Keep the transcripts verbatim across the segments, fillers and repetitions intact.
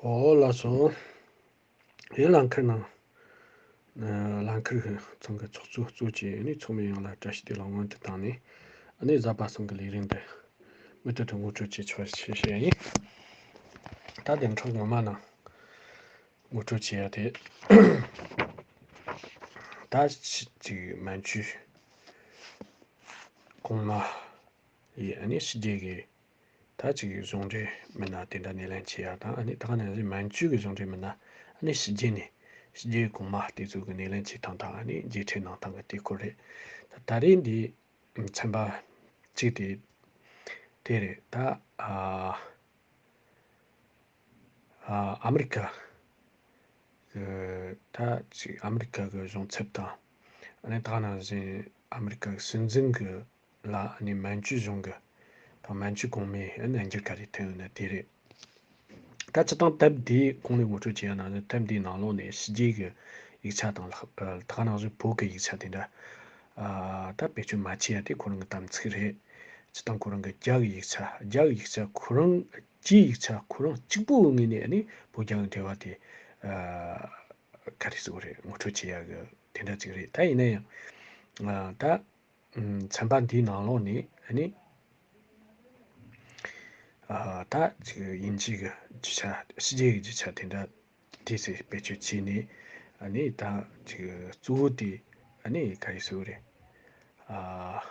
ཨོ་ལགས་སོ། ཡིན་ལང་ཁར་ནང་། ལང་ཁར་ཚང་གི་ཚོགས་གཙོ་གཙོས་ཀྱི་ཨ་ནི་ཚོགས་མི་ཡོངས་ལ་བཀྲ་ཤིས་བདེ་ལེགས་སྔོན་དུ་བཏང་ནས། ཨ་ནི་གཟའ་པ་སངས་གི་ལས་རིམ་འདི་མུ་མཐུད་དུ་ངོ་སྤྲོད་བྱེད་ཆོག་ཞེས་བཤད་ཡིན། ད་དེ་འཕྲོ་ངོ་མ་ནང་ངོ་སྤྲོད་བྱེད་ཡ་དེ། ད་ཅིག་མན་ཇུ་གོང་མ་ཡི་ཨ་ནི་ཕྱི་རྒྱལ་གི་ད་ཅིག་གཞུང་འབྲེལ་མི་སྣ་དེ་འདྲ་སྣེ་ལེན་བྱེད་ཡ་དང་། ཨ་ནི་ད་ག་ནང་བཞིན་མན་ཇུ་གི་གཞུང་འབྲེལ་མི་སྣ་ཨ་ནི་ཕྱི་རྒྱལ་ནས་ཕྱི་རྒྱལ་གོང་མ་དེ་ཚོ་གི་སྣེ་ལེན་བྱེད་སྟངས་དང་། ཨ་ནི་མཇལ་འཕྲད་གནང་སྟངས་གི་དེ་སྐོར་རེད། ད་ད་རེས་འདི་ཚན་པ་གཅིག་དེ་དེ་རེད། ད་ཨ་ཨ་ཨ་མི་རི་ཀ་གི་ད་ཅིག་ཨ་མི་རི་ཀ་གི་གཞུང་ཚབ་དང་། ཨ་ནི་ད་ག་ནང་བཞིན་ཨ་མི་རི་ཀ་གི་སྲིད་འཛིན་གི་ལ་ཨ་ནི་མན་ཇུ་གཞུང་གི་དང་མན་ཇུ་གོང་མའི་ཨ་ནི་འགྱུར་ག་རེ་ཐོན་ཡོད་ན་དེ་རེད། ད་སྤྱིར་བཏང་དེབ་འདིའི་གོང་ནས་ངོ་སྤྲོད་བྱས་ཡ་ནང་བཞིན་དེབ་འདིའི་ནང་ལོགས་ནས་ཕྱི་རྒྱལ་གྱི་ཡིག་ཆ་དང་ལྷག་ཨ་ད་ག་ནང་བཞིན་བོད་ཀྱི་ཡིག་ཆ་དེ་འདྲ་ཨ་ད་བེད་སྤྱོད་མ་བྱས་ཡ་དེ་ཁོ་རང་གི་དམ་ཚིག་རེད། སྤྱིར་བཏང་ཁོ་རང་གི་རྒྱ་གི་ཡིག་ཆ་རྒྱ་གི་ཡིག་ཆ་ཁོ་རང་སྤྱིའི་ཡིག་ཆ་ཁོ་རང་གཅིག་པུའི་ངོས་ནས་ཨ་ནི་བོད་རྒྱ་གི་འབྲེལ་བ་དེ་ཨ་ག་རེ་ཟེར་དགོས་རེད། ངོ་སྤྲོད་བྱེད་ཡ་གི་དེ་འདྲ་ཅིག་རེད། ད་ཡིན་ན་ཡང་ཨ་ད། ཚན་པ་འདིའི་ནང་ལོགས་ནས་ཨ་ནི་ཨ་ད་ཅིག་དབྱིན་ཇི་གི་རྒྱུ་ཆ་ཕྱི་རྒྱལ་གྱི་རྒྱུ་ཆ་དེ་འདྲ་དེ་ཚོ་བེད་སྤྱོད་བྱས་ནས། ཨ་ནི་ད་ཅིག་གཙོ་བོ་དེ་ཨ་ནི་ག་རེ་ཟེར་དགོས་རེད། ཨ་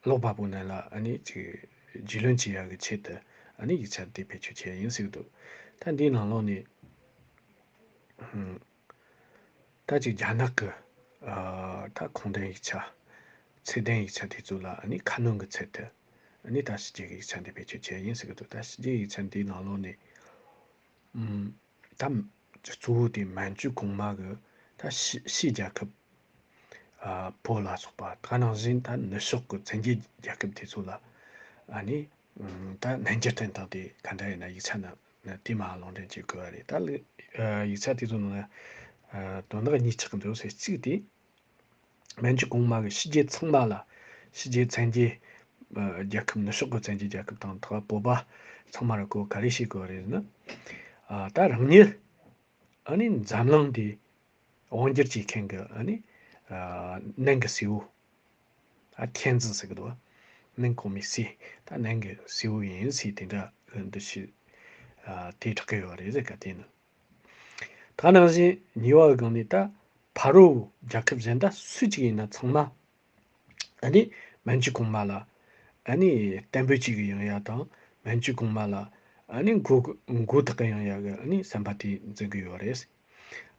ཀློག་པ་པོ་རྣམས་ལ་ཨ་ནི་ཅིག་རྒྱུས་ལོན་བྱེད་ཡག་གི་ཆེད་དུ་ཨ་ནི་ཡིག་ཆ་དེ་བེད་སྤྱོད་བྱས་ཡིན་ཟེར་གི་འདུག་ད་འདིའི་ནང་ལོགས་ནས་ཨ། ད་ཅིག་རྒྱ་ནག་གི་ཨ་ད་ཁུངས་ལྡན་ཡིག་ཆ། ཚད་ལྡན་ཡིག་ཆ་དེ་ཚོ་ལ་ཨ་ནི་ཁ་སྣོན་གྱི་ཚུལ་དུ་ཨ་ནི་ད་ཕྱི་རྒྱལ་གྱི་ཡིག་ཆ་འདི་བེད་སྤྱོད་བྱས་ཡིན་ཟེར་གི་འདུག་ད་ཕྱི་རྒྱལ་ཡིག་ཆ་འདིའི་ནང་ལོགས་ནས་ཨམ་ད་གཙོ་བོ་དེ་མན་ཇུ་གོང་མ་གི་ད་ཕྱི་ཕྱིའི་རྒྱལ་ཁབ་ཨ་བོད་ལ་སོགས་པ། ད་ག་ནང་བཞིན་ད་ནུབ་ཕྱོགས་ཀྱི་བཙན་རྒྱལ་རྒྱལ་ཁབ་དེ་ཚོ་ལ་ཨ་ནི་ད་གནས་འགྱུར་བསྟན་སྟངས་དེ་ག་འདྲ་ཡིན་ན་ཡིག་ཆ་ནང་ན་དེ་མར་ལུང་འདྲེན་བྱེད་དགོས་པ་རེད། ད་ལི་ཨ་ཡིག་ཆ་དེ་ཚོ་ནང་ན་ཨ་དོན་དག་གཉིས་ཆགས་འདུག་ཟེར། གཅིག་དེ་མན་ཇུ་གོང་མ་གི་ཕྱི་རྒྱལ་ཚང་མ་ལ། ཕྱི་རྒྱལ་བཙན་རྒྱལ་ཨ་རྒྱལ་ཁབ། ནུབ་ཕྱོགས་ཀྱི་བཙན་རྒྱལ་རྒྱལ་ཁབ་དང་ད་བོད་པ་ཚང་མ་ལ་གོ་ག་རེ་བྱེད་དགོས་པ་རེད་ཟེར་ན། ཨ་ད་རང་ཉིད་ཨ་ནི་འཛམ་གླིང་འདི་དབང་སྒྱུར་བྱེད་མཁན་གྱི་ཨ་ནི་ཨ་ནང་གི་སྲས་པོ། ཨ་མཁྱེན་བརྩེ་ཟེར་གི་འདུག་ནང་གོང་མའི་སྲས། ད་ནང་གི་སྲས་པོ་ཡིན་ཟེར་དེ་འདྲ་འདི་ཞིག་ཨ་དེ་གྲགས་ཀྱི་ཡོད་རེད་ཟེར་ག་དེ་ནི། ད་ནང་བཞིན་གཉིས་པ་གི་སྒང་ནས་ད་ཕ་རོལ་རྒྱལ་ཁབ་གཞན་དག་སུ་གཅིག་ཡིན་ན་ཚང་མ་ཨ་ནི་མན་ཇུ་གོང་མ་ལ་ཨ་ནི་བརྟན་པོ་བྱེད་གི་ཡོང་ཡ་དང་། མན་ཇུ་གོང་མ་ལ་ཨ་ནི་མགོ་མགོ་བཏགས་གི་ཡོང་ཡ་གི་ཨ་ནི་བསམ་པ་དེ་འཛིན་གི་ཡོད་རེད།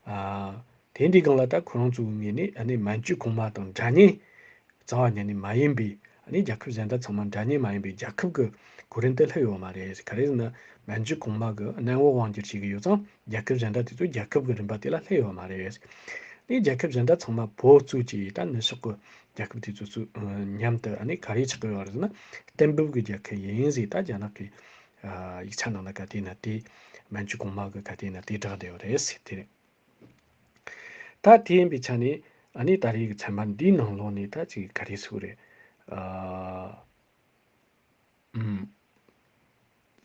ཨ་དེ་འདི་སྒང་ལ་ད་ཁོ་རང་ཚོའི་ངོས་ནས་ཨ་ནི་མན་ཇུ་གོང་མ་དང་འདྲ་མཉམ། རྩ་བ་ཉིད་ནས་མ་ཡིན་པའི་ཨ་ནི་རྒྱལ་ཁབ་གཞན་དག་ཚང་མ་འདྲ་མཉམ་མ་ཡིན་པའི་རྒྱལ་ཁབ་ཀྱི་གོ་རིམ་དེ་སླེབས་ཡོད་མ་རེད། ག་རེ་ཟེར་ན་མན་ཇུ་གོང་མ་གི་གནམ་འོག་དབང་སྒྱུར་བྱེད་ཀྱི་ཡོད་ཙང་རྒྱལ་ཁབ་གཞན་དག་དེ་ཚོ་རྒྱལ་ཁབ་ཀྱི་རིམ་པ་དེ་ལ་སླེབས་ཡོད་མ་རེད། ཨ་ནི་རྒྱལ་ཁབ་གཞན་དག་ཚང་མ་བོད་གཙོས་ཀྱི་ད་ནུབ་ཕྱོགས་ཀྱི་རྒྱལ་ཁབ་དེ་ཚོ་ཚོ་མཉམ་དུ་ཨ་ནི་ག་རེ་ཆགས་ཀྱི་ཡོད་རེད་ཟེར་ན་གཏན་ཕབ་ཀྱི་རྒྱལ་ཁབ་ཡིན་ཟེར། ད་རྒྱ་ནག་གི་ཡིག་ཆ་ནང་ན་ག་དེ་ན་དེ་མན་ཇུ་གོང་མ་གི་ག་དེ་ན་དེ་བསྒྲགས་བསྡད་ཡོད་རེད་ཟེར། དེ་རེད། ད་དེ་ཡིན་པའི་ཆ་ནས་ཨ་ནི་ད་རེས་ཀྱི་ཚན་པ་འདིའི་ནང་ལོགས་ནས་ད་ཅིག་ག་རེ་ཟེར་དགོས་རེད། ཨ་ཨམ་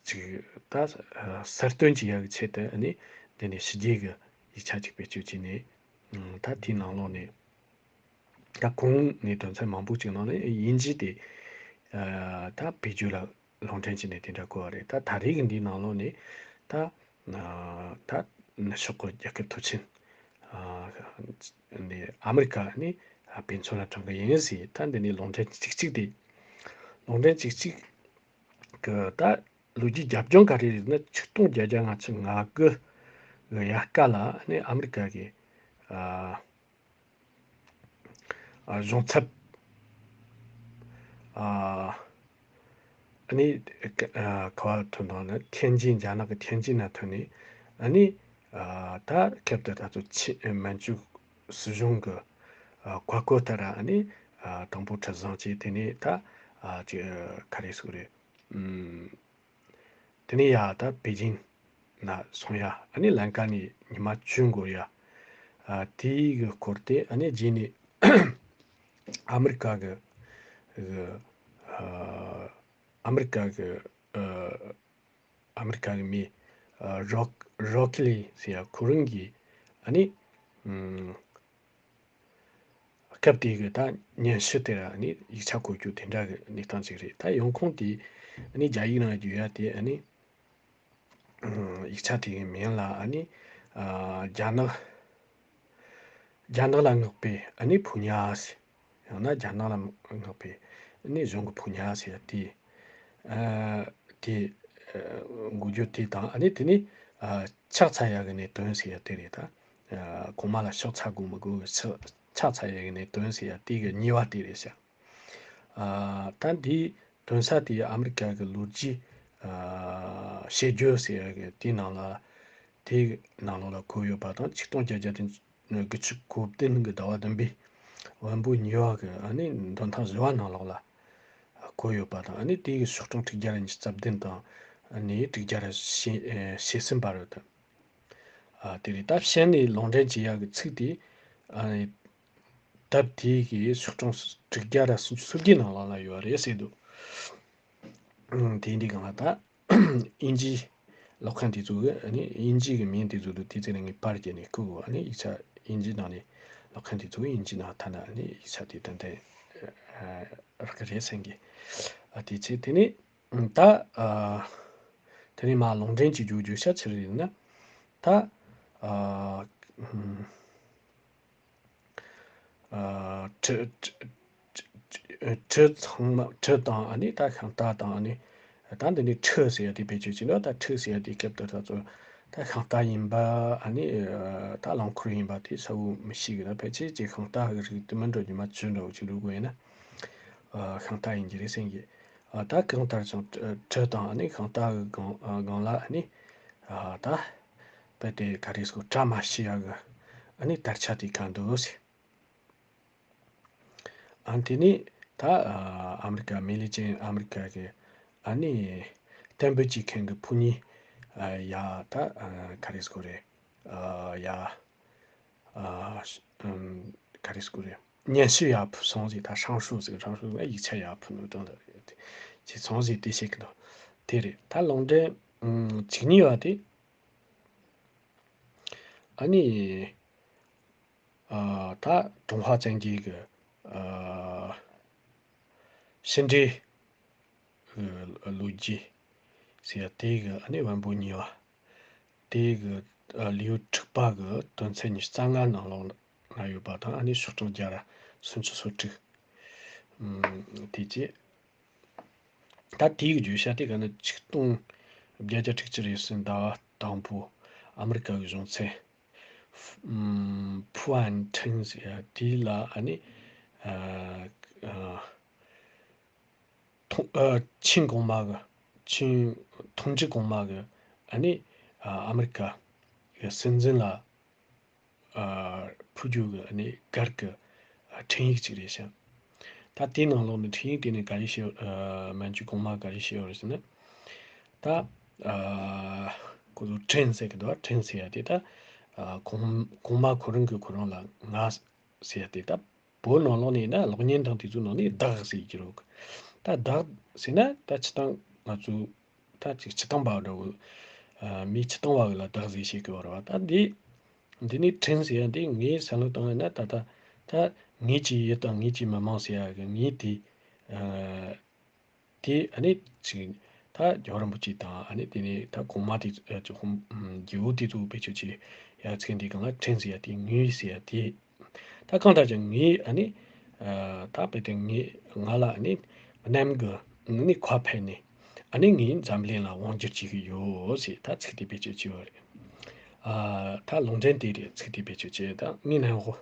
ཅིག་ད་གསར་གཏོད་བྱེད་ཡག་གི་ཆེད་དུ་ཨ་ནི་འདི་ནས་ཕྱི་རྒྱལ་གྱི་ཡིག་ཆ་ཅིག་བེད་སྤྱོད་བྱས་ནས། ཨམ་ད་དེའི་ནང་ལོགས་ནས་ད་གོང་ནས་དོན་ཚན་མང་པོ་ཅིག་ནང་ནས་དབྱིན་ཇི་དེ་ཨ་ད་བེད་སྤྱོད་ལ་ལུང་འདྲེན་བྱས་ནས་དེ་འདྲ་བཀོད་པ་རེད། ད་ད་རེས་ཀྱི་འདིའི་ནང་ལོགས་ནས་ད་ཨ་ད་ནུབ་ཕྱོགས་ཀྱི་རྒྱལ་ཁབ་མཐོ་ཆེན་ཨ་འདི་ཨ་མི་རི་ཀ་ནི་དཔེ་མཚོན་ལ་དྲངས་ཀྱི་ཡིན་ཟེར། ད་འདི་ནི་ལུང་འདྲེན་གཅིག་གཅིག་དེ་ལུང་འདྲེན་གཅིག་གཅིག་གི་ད་ལོ་རྒྱུས་རྒྱབ་ལྗོངས་ག་རེ་རེད་ན། ཆིག་སྟོང་བརྒྱད་བརྒྱ་ལྔ་བཅུ་ང་དགུ་གི་དབྱར་ཁ་ལ་ནི་ཨ་མི་རི་ཀ་གི་ཨ། ཨ་གཞུང་ཚབ། ཨ་ནི་ཨ་ག་བ་ཐོན་དང་ནི་ཐེན་ཅིན། རྒྱ་ནག་གི་ཐེན་ཅིན་ན་ཐོན་ནས། ཨ་ནི་ཨ་ད་ཁྱབ་དུ་ད་ཚོ་ཆི་མན་ཇུ་སྲིད་གཞུང་གི་ཨ་བཀའ་བཀོད་ལྟར་ཨ་ནི་ཨ་དང་པོ་ཁྲི་བཟང་བྱས། དེ་ནས་ད་ཨ་ཅི་ག་རེ་ཟེར་རེད། ཨུམ། དེ་ནས་ཡ་ད་པེ་ཅིན་ན་སོང་ཡ། ཨ་ནི་ལམ་ཁ་ནས་ཉི་མ་བཅུ་འགོར་ཡ། ཨ་དེའི་གི་སྐོར་དེ་ཨ་ནི་རྗེས་ནས་ཨ་མི་རི་ཀ་གི་གི་ཨ་ཨ་མི་རི་ཀ་གི་ཨ་ཨ་མི་རི་ཀ་གི་མི་ ཨ་རོག་རོག་ལི་ཟེར་ཡ་ཁོ་རང་གི་ཨ་ནི་ཨམ་སྐབས་དེ་གི་ད་སྙན་ཞུ་དེ་ར་ཨ་ནི་ཡིག་ཆ་བཀོད་རྒྱུ་དེ་འདྲ་གི་གནས་སྟངས་ཅིག་རེད། ད་ཡོང་ཁུངས་དེ་ཨ་ནི་རྒྱ་ཡིག་ནང་བསྒྱུར་ཡ་དེ་ཨ་ནི་ཡིག་ཆ་དེ་གི་མིང་ལ་ཨ་ནི་ཨ་རྒྱ་ནག་རྒྱ་ནག་ལ་མངགས་པའི་ཨ་ནི་ཕོ་ཉ་ཟེར། ཡང་ན་རྒྱ་ནག་ལ་མངགས་པའི་ཨ་ནི་གཞུང་གི་ཕོ་ཉ་ཟེར་ཡ་དེ། ཨ་དེ་ཨ་འགོ་བརྗོད་དེ་དང་ཨ་ནི་དེ་ནི་ཨ་ཕྱག་འཚལ་ཡ་གི་གནད་དོན་ཟེར་ཡ་དེ་རེད་ད། ཨ་གོང་མ་ལ་ཕྱག་འཚལ་དགོས་མི་དགོས་གི་ཕྱག་ཕྱག་འཚལ་ཡ་གི་གནད་དོན་ཟེར་ཡ་དེ་གི་གཉིས་པ་དེ་རེད་ཤག་ཨ་ད་འདིའི་དོན་ས་དེ་ཨ་མི་རི་ཀ་གི་ལོ་རྒྱུས་ཨ་བཤད་རྒྱུད་ཟེར་ཡ་གི་དེའི་ནང་ལ་དེའི་ནང་ལོགས་ལ་བཀོད་ཡོད་པ་དང་ཆིག་སྟོང་བརྒྱད་བརྒྱ་དང་དགུ་བཅུ་གོ་བདུན་གི་ཟླ་བ་བདུན་པའི་བོན་པོ་ཉི་བ་གི་ཨ་ནི་འདོན་ཐང་བཞི་བ་ནང་ལོགས་ལ་བཀོད་ཡོད་པ་དང་ཨ་ནི་དེ་གི་ཤོག་གྲངས་དྲུག་བརྒྱ་ར་ཉི་ཤུ་རྩ་བདུན་དང་ཨ་ནི་དྲུག་བརྒྱ་ར་ཞེ་གསུམ་པ་རེད་དོ། ཨ་དེ་རེད། ད་བཤད་ནས་ལུང་འདྲེན་བྱེད་ཡག་གི་ཚིག་དེ་ཨ་ནི་དེབ་དེ་གི་ཤོག་གྲངས་དྲུག་བརྒྱ་ར་སུམ་ཅུ་སོ་བརྒྱད་ནང་ལོགས་ལ་ཡོད་རེད་ཟེར་འདུག་ཨང་། དེ་འདི་གང་ལ་ད་དབྱིན་ཇིའི་ཀློག་མཁན་དེ་ཚོ་གི་ཨ་ནི་དབྱིན་ཇི་གི་མིང་དེ་ཚོ་འདུག་དེ་ཚོ་ནས་ངས་པར་བརྒྱབ་ནས་བཀོད་དགོས། ཨ་ནི་ཡིག་ཆ་དབྱིན་ཇི་ནང་ནས་ཀློག་མཁན་དེ་ཚོ་གི་དབྱིན་ཇི་ནང་ཐ་ན་ཨ་ནི་ཡིག་ཆ་དེ་ཏན་ཏན་ཨ་རག་གི་རེད་བསམ་གི། ཨ་དེ་ཚེ་དེ་ནས་ཨང་། ད་ཨ་དེ་ནས་མ་ལུང་འདྲེན་གྱི་རྒྱུ་རྒྱུ་ཤ་ཆི་རེད་ན། ད་ཨ་ཨང་། ཨ་ཁྲི་ཁྲི་ཁྲི་ཁྲི་ཚང་མ་ཁྲི་དང་ཨ་ནི་ད་ཤིང་རྟ་དང་ཨ་ནི་ད་འདི་ནི་ཁྲི་ཟེར་ཡ་དེ་བེད་སྤྱོད་བྱས་ན་ད་ཁྲི་ཟེར་ཡ་དེ་སྐབས་དེར་ད་ཚོ་ད་ཤིང་རྟ་ཡིན་པ་ཨ་ནི་ད་རླངས་འཁོར་ཡིན་པ་དེ་གསལ་བོ་མི་ཤེས་གི། ད་ཕལ་ཆེར་ཅིག་ཤིང་རྟ་གི་རིགས་དེ་མིན་འགྲོ་རྒྱུ་མ་ཆུ་འདྲ་བོ་ཅིག་འགྲོ་དགོས་ཡིན་ན་ཨ་ཤིང་རྟ་ཡིན་གྱི་རེད་བསམ་གི། ཨ་ད་གང་ལྟར་ཀྱང་ཁྲི་དང་ཨ་ནི་ཤིང་རྟ་གི་སྒང་ཨ་སྒང་ལ་ཨ་ནི་ཨ་ད་དཔེ་དེ་ག་རེ་ཟེར་བཀྲ་མ་ཤིས་ཡ་གི་ཨ་ནི་དར་ཆ་དེ་གང་འདུག་ཟེར། ཨ་དེ་ནས་ད་ཨ་མི་རི་ཀ་མེ་ལི་ཅན་ཨ་མི་རི་ཀ་གི་ཨ་ནི་གཏན་འབེབས་བྱེད་མཁན་གི་ཕོ་ཉ་ཨ་ཡ་ད་ཨ་ག་རེ་ཟེར་དགོས་རེད། ཨ་ཡ་ཨ་ག་རེ་ཟེར་དགོས་རེད། སྙན་ཞུ་ཡར་ཕུལ་སོང་ཟིག་ད་ཧྲང་ཧྲུའུ་ཟིག་ཧྲང་ཧྲུའུ་ཡིག་ཆ་ཡར་ཕུལ་ནོ་དང་ད་རེད་ཅེས་སོང་ཟིག་དེ་བཤད་གི་འདུག་དེ་རེད། ད་ལུང་འདྲེན་ཨ་བཅུ་གཉིས་པ་དེ་ཨ་ནི་ཨ་ད་ཀྲུང་ཧྭ་བཙན་རྒྱལ་གྱི་ཨ་ཕྱི་འབྲེལ་གྱི་ལོ་རྒྱུས་ཟེར་ཡ་དེ་གི་ཨ་ནི་བོན་པོ་ཉི་བ་དེ་གི་ཨ་ལེའུ་དྲུག་པ་གི་དོན་ཚན་ཉི་ཤུ་རྩ་ལྔ་ནང་ལོགས་ན་ཡོད་པ་དང་ཨ་ནི་ཤོག་གྲངས་བརྒྱ་ར་སུམ་ཅུ་སོ་དྲུག་ཨམ་དེ་རྗེས། ད་དེའི་བརྗོད་བྱ་དེ་ག་ནི་ཆིག་སྟོང་བརྒྱད་བརྒྱ་དྲུག་ཅུ་རེ་གསུམ་ཟླ་བ་དང་པོ་ཨ་མི་རི་ཀ་གི་གཞུང་ཚབ་ཨམ་ཕུའུ་ཨན་ཁྲིན་ཟེར་ཡ་དེ་ལ་ཨ་ནི་ཨ་ཨ་ཐོང་ཨ་ཆིན་གོང་མ་གི་ཆིན་ཐོང་ཅི་གོང་མ་གི་ཨ་ནི་ཨ་ཨ་མི་རི་ཀ་གི་སྲིད་འཛིན་ལ། ཨ་ཕུལ་རྒྱུ་གི་ཨ་ནི་སྒེར་གྱི་ཨ་འཕྲིན་ཡིག་ཅིག་རེད་ཤག་ད་དེའི་ནང་ལོགས་ནས་འཕྲིན་ཡིག་དེ་ནས་ག་རེ་བཤད་ཨ་མན་ཇུ་གོང་མ་ག་རེ་བཤད་ཡོད་རེད་ཟེར་ན། ད་ཨ་ཁོ་ཚོ་ཁྲིན་ཟེར་གི་འདུག་ཁྲིན་ཟེར་ཡ་དེ་ད་ཨ་གོང་གོང་མ་ཁོ་རང་གིས་ཁོ་རང་ལ་ང་ཟེར་ཡ་དེ་ད་བོད་ནང་ལོགས་ནས་ཡིན་ན་གློག་བརྙན་དང་དེ་ཚོའི་ནང་ནས་བདག་ཟེར་གྱི་རེད། ད་བདག་ཟེར་ན་ད་སྤྱིར་བཏང་ང་ཚོ་ད་ཅིག་སྤྱིར་བཏང་པ་འདྲ་བོ། ཨ་མི་སྤྱིར་བཏང་བ་ལ་བདག་ཟེར་བཤད་ཀྱི་ཡོད་རེད་བ། ད་འདི་འདི་ནི་ཁྲིན་ཟེར་ཡ་འདི་ངས་བསམ་བློ་བཏང་ཡ་ན་ད་ད་ད་ངེད་ཀྱི་ཡུལ་དང་ངེད་ཀྱི་མི་མང་ཟེར་ཡ་གི་ངེད་དེ་ཨ་དེ་ཨ་ནི་ཅིག་ད་རྒྱལ་བ་རིན་པོ་ཆེ་དང་ཨ་ནི་དེ་ནས་ད་གོང་མ་དེ་ཨ་ཅིག་ཧོམ་རྒྱལ་བོ་དེ་ཚོ་བེད་སྤྱོད་བྱེད་ཡ་ཚིག་འདི་གང་ལ་ཁྲིན་ཟེར་ཡ་དེ་ངེད་ཟེར་ཡ་དེ། ད་གང་ལྟར་ཀྱང་ངས་ཨ་ནི་ཨ་ད་དཔེ་དེ་ངས་ང་ལ་ཨ་ནི་གནམ་གྱི་ངས་ནི་ཁ་ཕྱེ་ནས་ཨ་ནི་ངས་འཛམ་གླིང་ལ་དབང་བསྒྱུར་བྱེད་ཀྱི་ཡོད་ཟེར་ད་ཚིག་དེ་བེད་སྤྱོད་བྱས་ཡོད་རེད། ཨ་ད་ལུང་འདྲེན་དེ་རེད། ཚིག་དེ་བེད་སྤྱོད་བྱས་ད་ངས་ནང་ཧོ་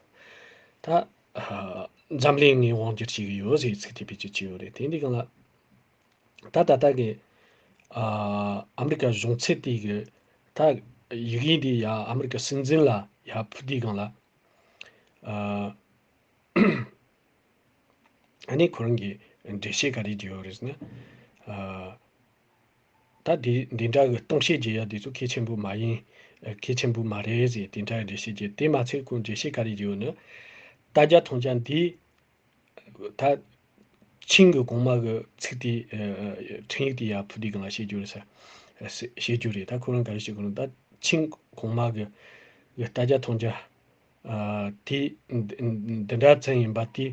ད་ཨ་འཛམ་གླིང་ངས་དབང་བསྒྱུར་བྱེད་ཀྱི་ཡོད་ཟེར་ཚིག་དེ་བེད་སྤྱོད་བྱས་ཡོད་རེད། དེ་འདི་གང་ལ་ད་ད་ལྟ་གི་ཨ་ཨ་མི་རི་ཀ་གཞུང་ཚབ་དེ་གི་ད་ཡིག་ཡིག་དེ་ཡ་ཨ་མི་རི་ཀ་སྲིད་འཛིན་ལ་ཡ་ཕུལ་དུས་སྒང་ལ། ཨ་ཨ་ནི་ཁོ་རང་གིས་འགྲེལ་བཤད་ག་རེ་བརྒྱབ་ཡོད་རེད་ཟེར་ན། ཨ་ད་འདི་འདི་འདྲ་གི་གཏམ་བཤད་བརྒྱབ་ཡ་འདི་ཚོ་གལ་ཆེན་པོ་མ་ཡིན། ཨ་གལ་ཆེན་པོ་མ་རེད་ཟེར་དེ་འདྲ་འགྲེལ་བཤད་བརྒྱབ། དེ་མ་ཚད་ཁོས་འགྲེལ་བཤད་ག་རེ་བརྒྱབ་ཡོད་ན། ད་རྒྱ་མཐོང་རྒྱ་འདི། ད་ཆིང་གི་གོང་མ་གི་ཚིག་དེ་ཨ་འཕྲིན་ཡིག་དེ་ཡར་ཕུལ་དུས་སྒང་ལ་བཤད་རྒྱུ་རེད་ཟེར། ཨ་ཟེར་བཤད་རྒྱུ་རེད། ད་ཁོ་རང་ག་རེ་བཤད་གོ་ནོ། ད་ཆིང་གོང་མ་གི་གི་ལྟ་རྒྱ་མཐོང་རྒྱ་ཨ་དེ་འདི་འདྲ་ཙམ་ཡིན་པ་དེ་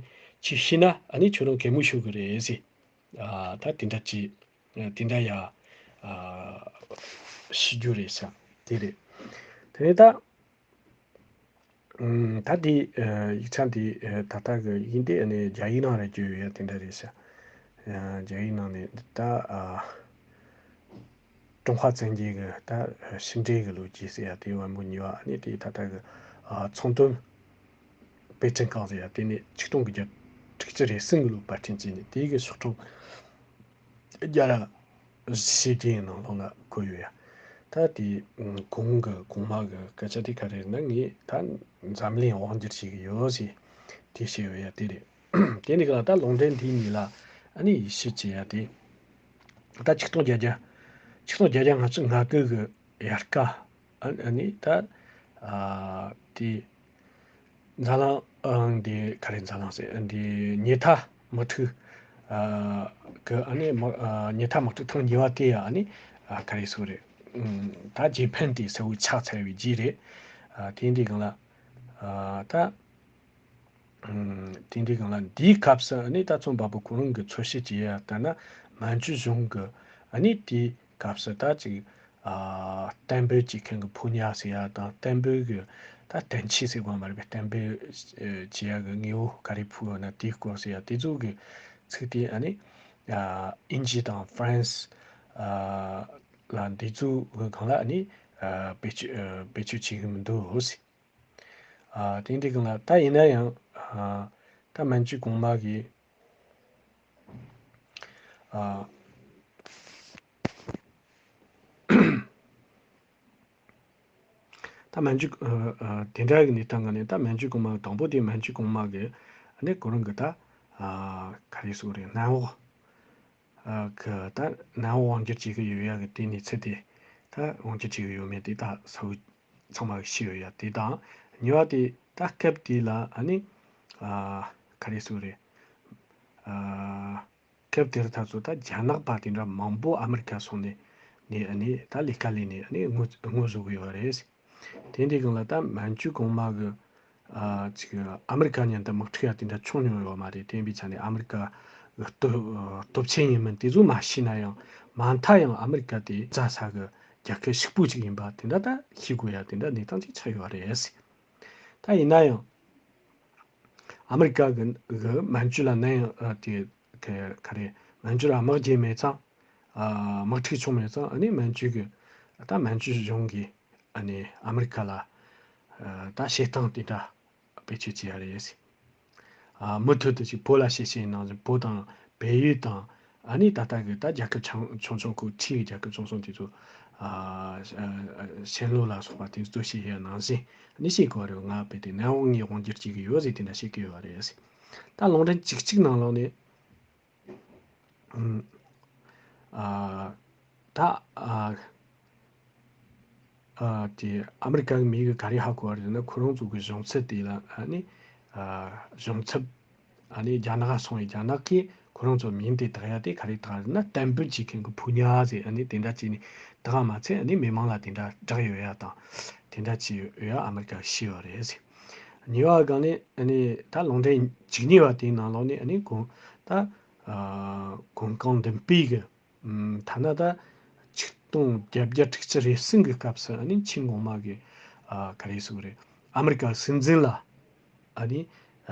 ཁྱོས་ཤེས་ན། ཨ་ནི་ཁྱོད་རང་གད་མོ་ཤོར་གི་རེད་ཟེར། ཨ་ད་དེ་འདྲ་ཅིག་དེ་འདྲ་ཡ་ཨ་བཤད་རྒྱུ་རེད་ཟེར། དེ་རེད། དེ་ནས་ད། ཨུམ། ད་འདི་ཨ་ཡིག་ཆ་འདི་ཨ་ད་ལྟ་གི་ཡིན་ཏེ། ཨ་ནི་རྒྱ་ཡིག་ནང་ལ་བསྒྱུར་ཡོད་ཡ་དེ་འདྲ་རེད་ཤག་ཨ་རྒྱ་ཡིག་ནང་ནས་ད་ཨ་ཀྲུང་ཧྭ་བཙན་རྒྱལ་གྱི་ད་ཕྱི་འབྲེལ་གྱི་ལོ་རྒྱུས་ཟེར་ཡ་དེ་བམ་པོ་གཉིས་པ། ཨ་ནི་དེ་ད་ལྟ་གི་ཨ་ཚོང་དོན་པེ་ཅིན་ཁང་ཟེར་ཡ་དེ་ནས་ཆིག་སྟོང་དགུ་བརྒྱ་དྲུག་ཅུ་རེ་གསུམ་གྱི་ལོ་པར་སྐྲུན་བྱས་ནས། དེ་གི་ཤོག་གྲངས་བརྒྱ་ར་བཞི་བརྒྱའི་ནང་ལོགས་ལ་བཀོད་ཡོད་ཡ། ད་དེ་གོང་གི་གོང་མ་གི་སྐད་ཆ་དེ་ག་རེ་རེད་ན། ངས་ད་འཛམ་གླིང་དབང་སྒྱུར་བྱེད་ཀྱི་ཡོད་ཟེར་དེ་བཤད་ཡོད་ཡ་དེ་རེད། དེ་འདྲ་གི་ལ་ད་ལུང་འདྲེན་དེ་གཉིས་ལ་ཨ་ནི་ཡིད་ཆེས་བྱེད་ཡ་དེ། ད་ཆིག་སྟོང་བརྒྱད་བརྒྱ་ཆིག་སྟོང་བརྒྱད་བརྒྱ་ལྔ་བཅུ་ང་དགུ་གི་དབྱར་ཁ། ཨ་ཨ་ནི་ད་ཨ་དེ་འཛམ་གླིང་ཨང་དེ་ག་རེ། འཛམ་གླིང་ཟེར། འདི་ཉི་ཐ་དམག་འཁྲུག་ཨ་གི་ཨ་ནི་དམག་ཨ་ཉི་ཐ་དམག་འཁྲུག་ཐེངས་གཉིས་པ་དེ་ཡ་ཨ་ནི་ཨ་ག་རེ་ཟེར་རེད། ཨུམ། ད་རྗེས་ཕན་དེ་གསལ་བོ་ཆགས་ཚར་བའི་རྗེས་རེད། ཨ་དེ་འདྲའི་སྒང་ལ་ཨ་ད་ཨུམ། དེ་འདྲའི་སྒང་ལ་འདིའི་སྐབས་སུ་ཨ་ནི་ད་རྩོམ་པ་པོ་ཁོ་རང་གི་འཚོལ་བཤད་བྱེད་ཡ་ལྟར་ན། མན་ཇུ་གཞུང་གི་ཨ་ནི་དེའི་སྐབས་སུ་ད་ཅིག་ཨ་གཏན་འབེབས་བྱེད་མཁན་གྱི་ཕོ་ཉ་ཟེར་ཡ་དང་། གཏན་འབེབས་ཀྱི་ད་དོན་ཆེན་ཟེར་དགོས་མ་རེད་པས། གཏན་འབེབས་ཨེ་བྱེད་ཡ་གི་དངོས་པོ་ག་རེ་ཕུལ་ཡོད་ན་དེའི་སྐོར་ཟེར་ཡ། དེ་ཚོ་གི་ཚིག་དེ་ཨ་ནི་ཨ་དབྱིན་ཇི་དང་ཧྥ་རན་སི་ཨ་ལ་འདི་ཚོ་གི་སྒང་ལ་ཨ་ནི་ཨ་བེད་སྤྱོད་ཨ་བེད་སྤྱོད་བྱེད་གི་མི་འདུག་ཟེར། ཨ་དེ་འདྲའི་སྒང་ལ་ད་ཡིན་ན་ཡང་ཨ་ད་མན་ཇུ་གོང་མ་གི་ཨ་ད་མན་ཇུ་ཨ་ཨ་དེ་འདྲ་གི་གནས་སྟངས་སྒང་ནས། ད་མན་ཇུ་གོང་མ་དང་པོ་དེ་མན་ཇུ་གོང་མ་གི་ཨ་ནི་ཁོ་རང་གི་ད་ཨ་ག་རེ་ཟེར་རེད། གནམ་འོག་ཨ་གི་ད་གནམ་འོག་དབང་སྒྱུར་བྱེད་ཀྱི་ཡོད་ཡ་གི་དེ་གནས་ཚུལ་དེ། ད་དབང་སྒྱུར་བྱེད་ཀྱི་ཡོད་མེད་དེ་ད་གསལ་བོ་ཚང་མ་ཤེས་ཡོད་ཡ་དེ་དང་། གཉིས་པ་དེ་ད་སྐབས་དེ་ལ་ཨ་ནི་ཨ་ག་རེ་ཟེར་རེད། ཨ་སྐབས་དེར་ད་ཚོ་ད་རྒྱ་ནག་པ་དེ་འདྲ་མང་པོ་ཨ་མི་རི་ཀ་སོང་ནས་ནས་ཨ་ནི་ད་ལས་ཀ་ལས་ནས་ཨ་ནི་དངུལ་དངུལ་བཟོ་གི་ཡོད་རེད། དེ་འདྲའི་སྒང་ལ་ད་མན་ཇུ་གོང་མ་གི་ཨ་ཅིག་ཨ་མི་རི་ཀ་མཉམ་དུ་དམག་འཁྲུག་ཡ་དེ་འདྲ་བྱུང་མྱོང་ཡོད་མ་རེད། དེ་ཡིན་པའི་ཆ་ནས་ཨ་མི་རི་ཀ་གི་སྟོབས་སྟོབས་ཆེན་ཡིན་མིན་དེ་ཚོ་མ་ཤེས་ན་ཡང་། མ་མཐའ་ཡང་ཨ་མི་རི་ཀ་དེ་རྩྭ་ས་གི་རྒྱལ་ཁབ་ཕྱུག་པོ་ཅིག་ཡིན་པ་དེ་འདྲ་ད་ཤེས་དགོས་ཡ་དེ་འདྲ་གནས་སྟངས་ཅིག་ཆགས་ཡོད་རེད། ད་ཡིན་ན་ཡང་ཨ་མི་རི་ཀ་གི་གི་མན་ཇུ་ལ་ནམ་ཡང་ཨ་དེ་ག་ག་རེ། མན་ཇུ་ལ་དམག་རྒྱག་མེད་ཙང་། ཨ་དམག་འཁྲུག་བྱུང་མེད་ཙང་། ཨ་ནི་མན་ཇུ་གི་ད་མན་ཇུ་གཞུང་གིས་ཨ་ནི་ཨ་མི་རི་ཀ་ལ་ཨ་ད་བྱེད་སྟངས་དེ་འདྲ་བེད་སྤྱོད་བྱེད་ཡ་རེད། ཨ་མུ་མཐུད་དུ་ཅིག་བོད་ལ་བྱས་བྱས་ནང་བཞིན། བོད་དང་བལ་ཡུལ་དང་ཨ་ནི་ད་ལྟ་གི་ད་རྒྱལ་ཁབ་ཆུང་ཆུང་ཆུང་ཁུལ་ཁྲིའི་རྒྱལ་ཁབ་ཆུང་ཆུང་དེ་ཚོ་ཨ་ཨ་ཨ་ཤན་ལྷོ་ལ་སོགས་པ་དེ་ཚོ་བྱས་བྱས་ནང་བཞིན་ཨ་ནི་བྱེད་དགོས་རེད། ང་རྦད་དེ་གནམ་འོག་ངས་དབང་སྒྱུར་བྱེད་ཀྱི་ཡོད་ཟེར་དེ་འདྲ་བཤད་ཀྱི་ཡོད་རེད། ད་ལུང་འདྲེན་གཅིག་གཅིག་ནང་ལོགས་ནས། ཨ་ད་ཨ་ཨ་དེ་ཨ་མི་རི་ཀ་གི་མི་གིས་ག་རེ་ཧ་གོ་བ་རེད་ན། ཁོ་རང་ཚོ་གི་གཞུང་ཚབ་དེ་ལ་ཨ་ནི་ཨ་གཞུང་ཚབ་ཨ་ནི་རྒྱ་ནག་སོང་བའི་རྒྱ་ནག་གིས་ཁོ་རང་ཚོ་མིང་དེ་བཏགས་ཡ་དེ་ག་རེ་བཏགས་རེད་ན། གཏན་འབེབས་བྱེད་མཁན་གྱི་ཕོ་ཉ་ཟེར་ཨ་ནི་དེ་འདྲ་བྱས་ནས་བཏགས་མ་ཚད། ཨ་ནི་མི་མང་ལ་དེ་འདྲ་བསྒྲགས་ཡོད་ཡ་དང་། དེ་འདྲ་བྱས་ཡོད་ཡ་ཨ་མི་རི་ཀ་གིས་ཤེས་ཡོད་རེད་ཟེར། གཉིས་པ་སྒང་ནས་ཨ་ནི་ད་ལུང་འདྲེན་བཅུ་གཉིས་པ་དེའི་ནང་ལོགས་ནས་ཨ་ནི་གོང་ད་ཨ་གོང་གང་མདུན་སྤོས་ཀྱི་ཨམ་ཐ་ན་ད་ཆིག་སྟོང་བརྒྱད་བརྒྱ་དྲུག་ཅུ་རེ་གསུམ་གྱི་སྐབས་སུ་ཨ་ནི་ཆིང་གོང་མ་གིས་ཨ་ག་རེ་ཟེར་རེད། ཨ་མི་རི་ཀ་སྲིད་འཛིན་ལ་ཨ་ནི་ཨ་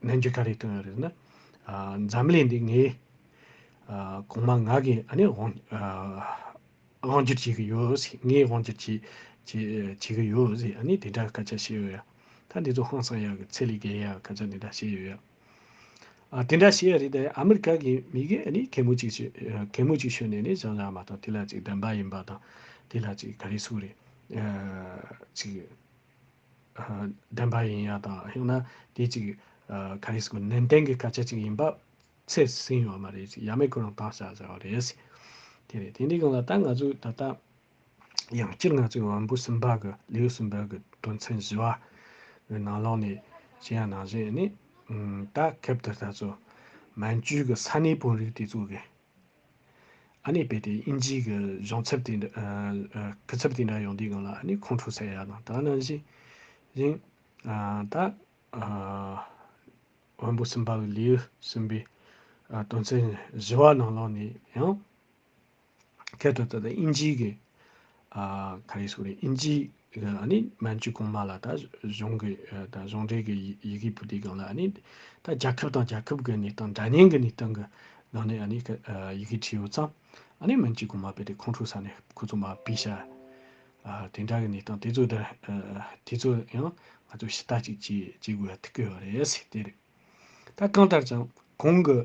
ནན་གྱིས་ག་རེ་བཏོན་ཡོད་རེད་ན། ཨ་འཛམ་གླིང་འདི་ངའི་ཨ་གོང་མ་ང་གིས་ཨ་ནི་དབང་ཨ་དབང་སྒྱུར་བྱེད་ཀྱི་ཡོད་ཟེར། ངས་དབང་སྒྱུར་བྱེད་བྱེད་བྱེད་ཀྱི་ཡོད་ཟེར། ཨ་ནི་དེ་འདྲ་སྐད་ཆ་བཤད་ཡོད་ཡ། ད་འདི་ཚོ་ཧང་སང་ཡག་གི་ཚད་ལས་བརྒལ་ཡག་སྐད་ཆ་འདི་འདྲ་བཤད་ཡོད་ཡ། ཨ་དེ་འདྲ་བཤད་ཡ་རེད་དེ། ཨ་མི་རི་ཀ་གི་མི་གིས་ཨ་ནི་གད་མོ་གཅིག་ཤོར་གད་མོ་གཅིག་ཤོར་ནས་ནི་བཞག་བཞག་མ་གཏོགས། དེ་ལ་ཅིག་བདེན་པ་ཡིན་པ་དང་། དེ་ལ་ཅིག་ག་རེ་ཟེར་རེད། ཨ་ཅིག་ཨ་བདེན་པ་ཡིན་ཡ་དང་། ཡང་ན་དེ་ཅིག་ཨ་ག་རེ་ཟེར། ནན་ཏན་གྱི་སྐད་ཆ་ཅིག་ཡིན་པ་ཚད་ཟིན་ཡོད་མ་རེད། ཅིག་ཡ་མེད་ཁོ་རང་བཏང་བཞག་བཞག་པ་རེད། དེ་རེད། དེ་འདྲའི་སྒང་ལ་ད་ང་ཚོས་ད་ལྟ་ཡང་སྤྱིར་ང་ཚོའི་བམ་པོ་གསུམ་པ་གི་ལེའུ་གསུམ་པ་གི་དོན་ཚན་བཞི་པ་གི་ནང་ལོགས་ནས་བཤད་ཡ་ནང་བཞིན་ནི། ཨམ་ད་སྐབས་དེར་ད་ཚོ་མན་ཇུ་གི་ས་གནས་དཔོན་རིགས་དེ་ཚོ་གི་ ཨ་ནི་རྦད་དེ་དབྱིན་ཇིའི་གི་གཞུང་ཚབ་དེ་འདྲ་ཨ་ཨ་སྐུ་ཚབ་དེ་འདྲ་ཡོང་དུས་སྒང་ལ་ཨ་ནི་ཁོང་ཁྲོ་ཟ་ཡ་དང་། ད་ནང་བཞིན་བཞིན་ཨ་ད་ཨ་དབོན་པོ་སུམ་པ་གི་ལེའུ་གསུམ་པའི་ཨ་དོན་ཚན་བཞི་བ་ནང་ལོགས་ནས་ཡང་། ཁྱད་དུ་བཏགས་ཏེ་དབྱིན་ཇིའི་གི་ཨ་ག་རེ་ཟེར་དགོས་རེད། དབྱིན་ཇིའི་གི་ཨ་ནི་མན་ཇུ་གོང་མ་ལ་ད་གཞུང་གི་ཨ་ད་གཞུང་འབྲེལ་གི་ཡི་ཡི་གེ་ཕུལ་དུས་སྒང་ལ་ཨ་ནི་ད་རྒྱལ་ཁབ་དང་རྒྱལ་ཁབ་གི་གནས་སྟངས། འདྲ་མཉམ་གི་གནས་སྟངས་གི་ནང་ནས་ཨ་ནི་ཨ་ཡི་གེ་བྲིས་ཡོད་ཙང་། ཨ་ནི་མན་ཇུ་གོང་མ་རྦད་དེ་ཁོང་ཁྲོ་ཟ་ནས་ཁོ་ཚོ་མར་ཕུད་ཤག་ཨ་དེ་འདྲ་གི་གནས་སྟངས་དེ་ཚོ་ད་ཨ་དེ་ཚོ་ཡང་ང་ཚོ་ཕྱི་ལྟ་ཅིག་བྱེད་བྱེད་དགོས་ཡ་ཐུག་གི་ཡོད་རེད་ཟེར། དེ་རེད། ད་གང་ལྟར་ཀྱང་གོང་གི་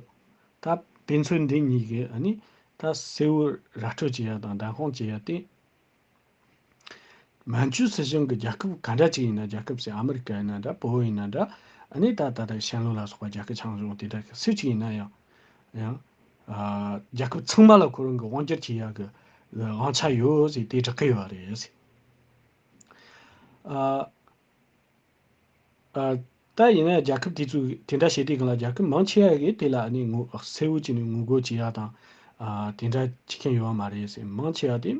ད་དཔེ་མཚོན་འདི་གཉིས་ཀྱིས་ཨ་ནི་ད་གསལ་བོ་ར་སྤྲོད་བྱེད་ཡ་དང་བདེན་དཔང་བྱེད་ཡ་དེ། མན་ཇུ་སྲིད་གཞུང་གི་རྒྱལ་ཁབ་ག་འདྲ་ཅིག་ཡིན་ན། རྒྱལ་ཁབ་ཟེར་ཨ་མི་རི་ཀ་ཡིན་ན་འདྲ། བོད་ཡིན་ན་འདྲ། ཨ་ནི་ད་ད་ལྟ་ཤན་ལུའུ་ལ་སོགས་པ་རྒྱལ་ཁབ་ཆུང་ཆུང་དེ་འདྲ་སུ་ཅིག་ཡིན་ན་ཡང་། ཡང་ཨ་རྒྱལ་ཁབ་ཚང་མ་ལ་ཁོ་རང་གི་དབང་སྒྱུར་བྱེད་ཡ་གི་དབང་ཆ་ཡོད་ཟེར་དེ་བསྒྲགས་ཀྱི་ཡོད་རེད་ཟེར། ཨ། ཨ། ད་ཡིན་ན་རྒྱལ་ཁབ་དེ་ཚོས་དེ་འདྲ་བྱེད་དུས་སྒང་ལ་རྒྱལ་ཁབ་མང་ཆེ་བ་གིས་དེ་ལ་ཨ་ནི་ངོ་གསལ་བོ་བྱས་ནས་ངོ་རྒོལ་བྱེད་ཡ་དང་། ཨ། དེ་འདྲ་བྱེད་མཁན་ཡོད་པ་མ་རེད་ཟེར། མང་ཆེ་བ་དེ་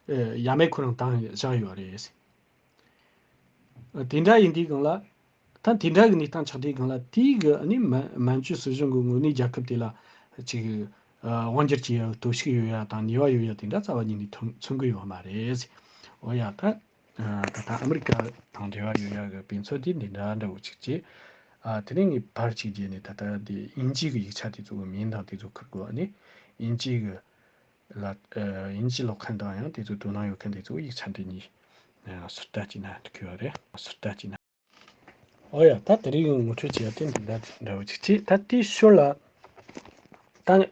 ཨ་ཡ་མེད་ཁོ་རང་བཏང་བཞག་ཡོད་རེད་ཟེར། ཨ། དེ་འདྲ་ཡིན་དུས་སྒང་ལ། ད་དེ་འདྲ་གི་གནས་སྟངས་ཆགས་དུས་སྒང་ལ་དེའི་གི་ཨ་ནི་མན་མན་ཇུ་སྲིད་གཞུང་གི་ངོས་ནས་རྒྱལ་ཁབ་དེ་ལ་ཅིག་ཨ་དབང་སྒྱུར་བྱེད་ཡ་གི་སྟོབས་ཤུགས་ཡོད་ཡ་དང་ནུས་པ་ཡོད་ཡ་དེ་འདྲ་རྩ་བ་ཉིད་ནས་མཚོན་མཚོན་གི་ཡོད་པ་མ་རེད་ཟེར། འོ་ཡ། ད། ཨ། ད་ལྟ་ཨ་མི་རི་ཀ་དང་འབྲེལ་བ་ཡོད་ཡག་གི་དཔེ་མཚོན་དེ་འདི་འདྲ་འདྲ་བོ་ཅིག་བྱས། ཨ། དེ་ནས་ངས་ཕར་ཅིག་བརྗེས་ནས་ད་ལྟ་འདི་དབྱིན་ཇི་གི་ཡིག་ཆ་དེ་ཚོ་གི་མིང་དང་དེ་ཚོ་ཁུར་དགོས། ཨ་ནི་དབྱིན་ཇི་གི་ལ། ཨ། དབྱིན་ཇི་ཀློག་མཁན་དང་ཡང་དེ་ཚོ་དོ་སྣང་ཡོད་མཁན་དེ་ཚོ་ཡིག་ཆ་འདི་གཉིས་ཨ་ཟུར་ལྟ་བྱས་ན་འགྲིག་གི་ཡོད་རེད། ཟུར་ལྟ་བྱས་ན། འོ་ཡ། ད་དེ་རིང་ངོ་སྤྲོད་བྱས་ཡ་དེ་འདི་འདྲ་འདྲ་བོ་ཅིག་བྱས། ད་དེའི་ཞོར་ལ་ད། ཨ།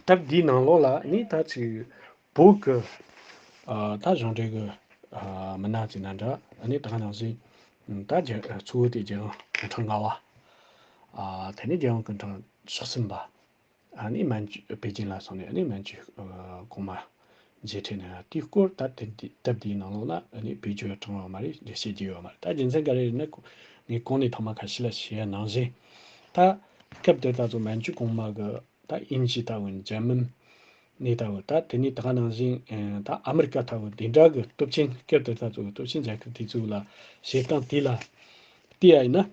སྟབས་བདེའི་ནང་ལོགས་ལ་ནི་ད་ཅིག་བོད་ཀྱི་ཨ་ད་གཞུང་འབྲེལ་གྱི་ཨ་མི་སྣ་ཅིག་ན་འདྲ། ཨ་ནི་ད་ག་ནང་བཞིན་ད་རྒྱ་གཙོ་བོ་དེ་རྒྱལ་ཡོངས་གུང་ཁྲན་ལྔ་པ། ཨ་དེ་ནས་རྒྱལ་ཡོངས་གུང་ཁྲན་ཕྱོགས་གསུམ་པ། ཨ་ནི་མན་ཇུ་པེ་ཅིན་ལ་སོང་ནས་ཨ་ནི་མན་ཇུ་ཨ་གོང་མ་མཇལ་འཕྲད་གནང་ཡ་དེའི་སྐོར། ད་དེ་དེ་སྟབས་བདེའི་ནང་ལོགས་ལ་ཨ་ནི་བེད་སྤྱོད་དྲངས་ཡོད་མ་རེད། འགྲེལ་བཤད་བགྱིས་ཡོད་མ་རེད། ད་རྒྱུ་མཚན་ག་རེ་རེད་ན། ངས་གོང་ནས་ཐེངས་མ་ཁ་ཤས་ལ་བཤད་ཡ་ནང་བཞིན། ད་སྐབས་དེར་ད་ཚོ་མན་ཇུ་གོང་མ་གི་ད་དབྱིན་ཇི་ལྟ་བུ། འཇར་མན་ནས་ལྟ་བུ། ད་དེ་ནས་ད་ག་ནང་བཞིན་ཨ་ད་ཨ་མི་རི་ཀ་ལྟ་བུ་དེ་འདྲ་གི་སྟོབས་ཆེན། སྐབས་དེར་ད་ཚོ་གི་སྟོབས་ཆེན་རྒྱལ་ཁབ་དེ་ཚོ་ལ་བྱེད་སྟངས་དེ་ལ་བལྟས་ཡ་ཡིན་ན།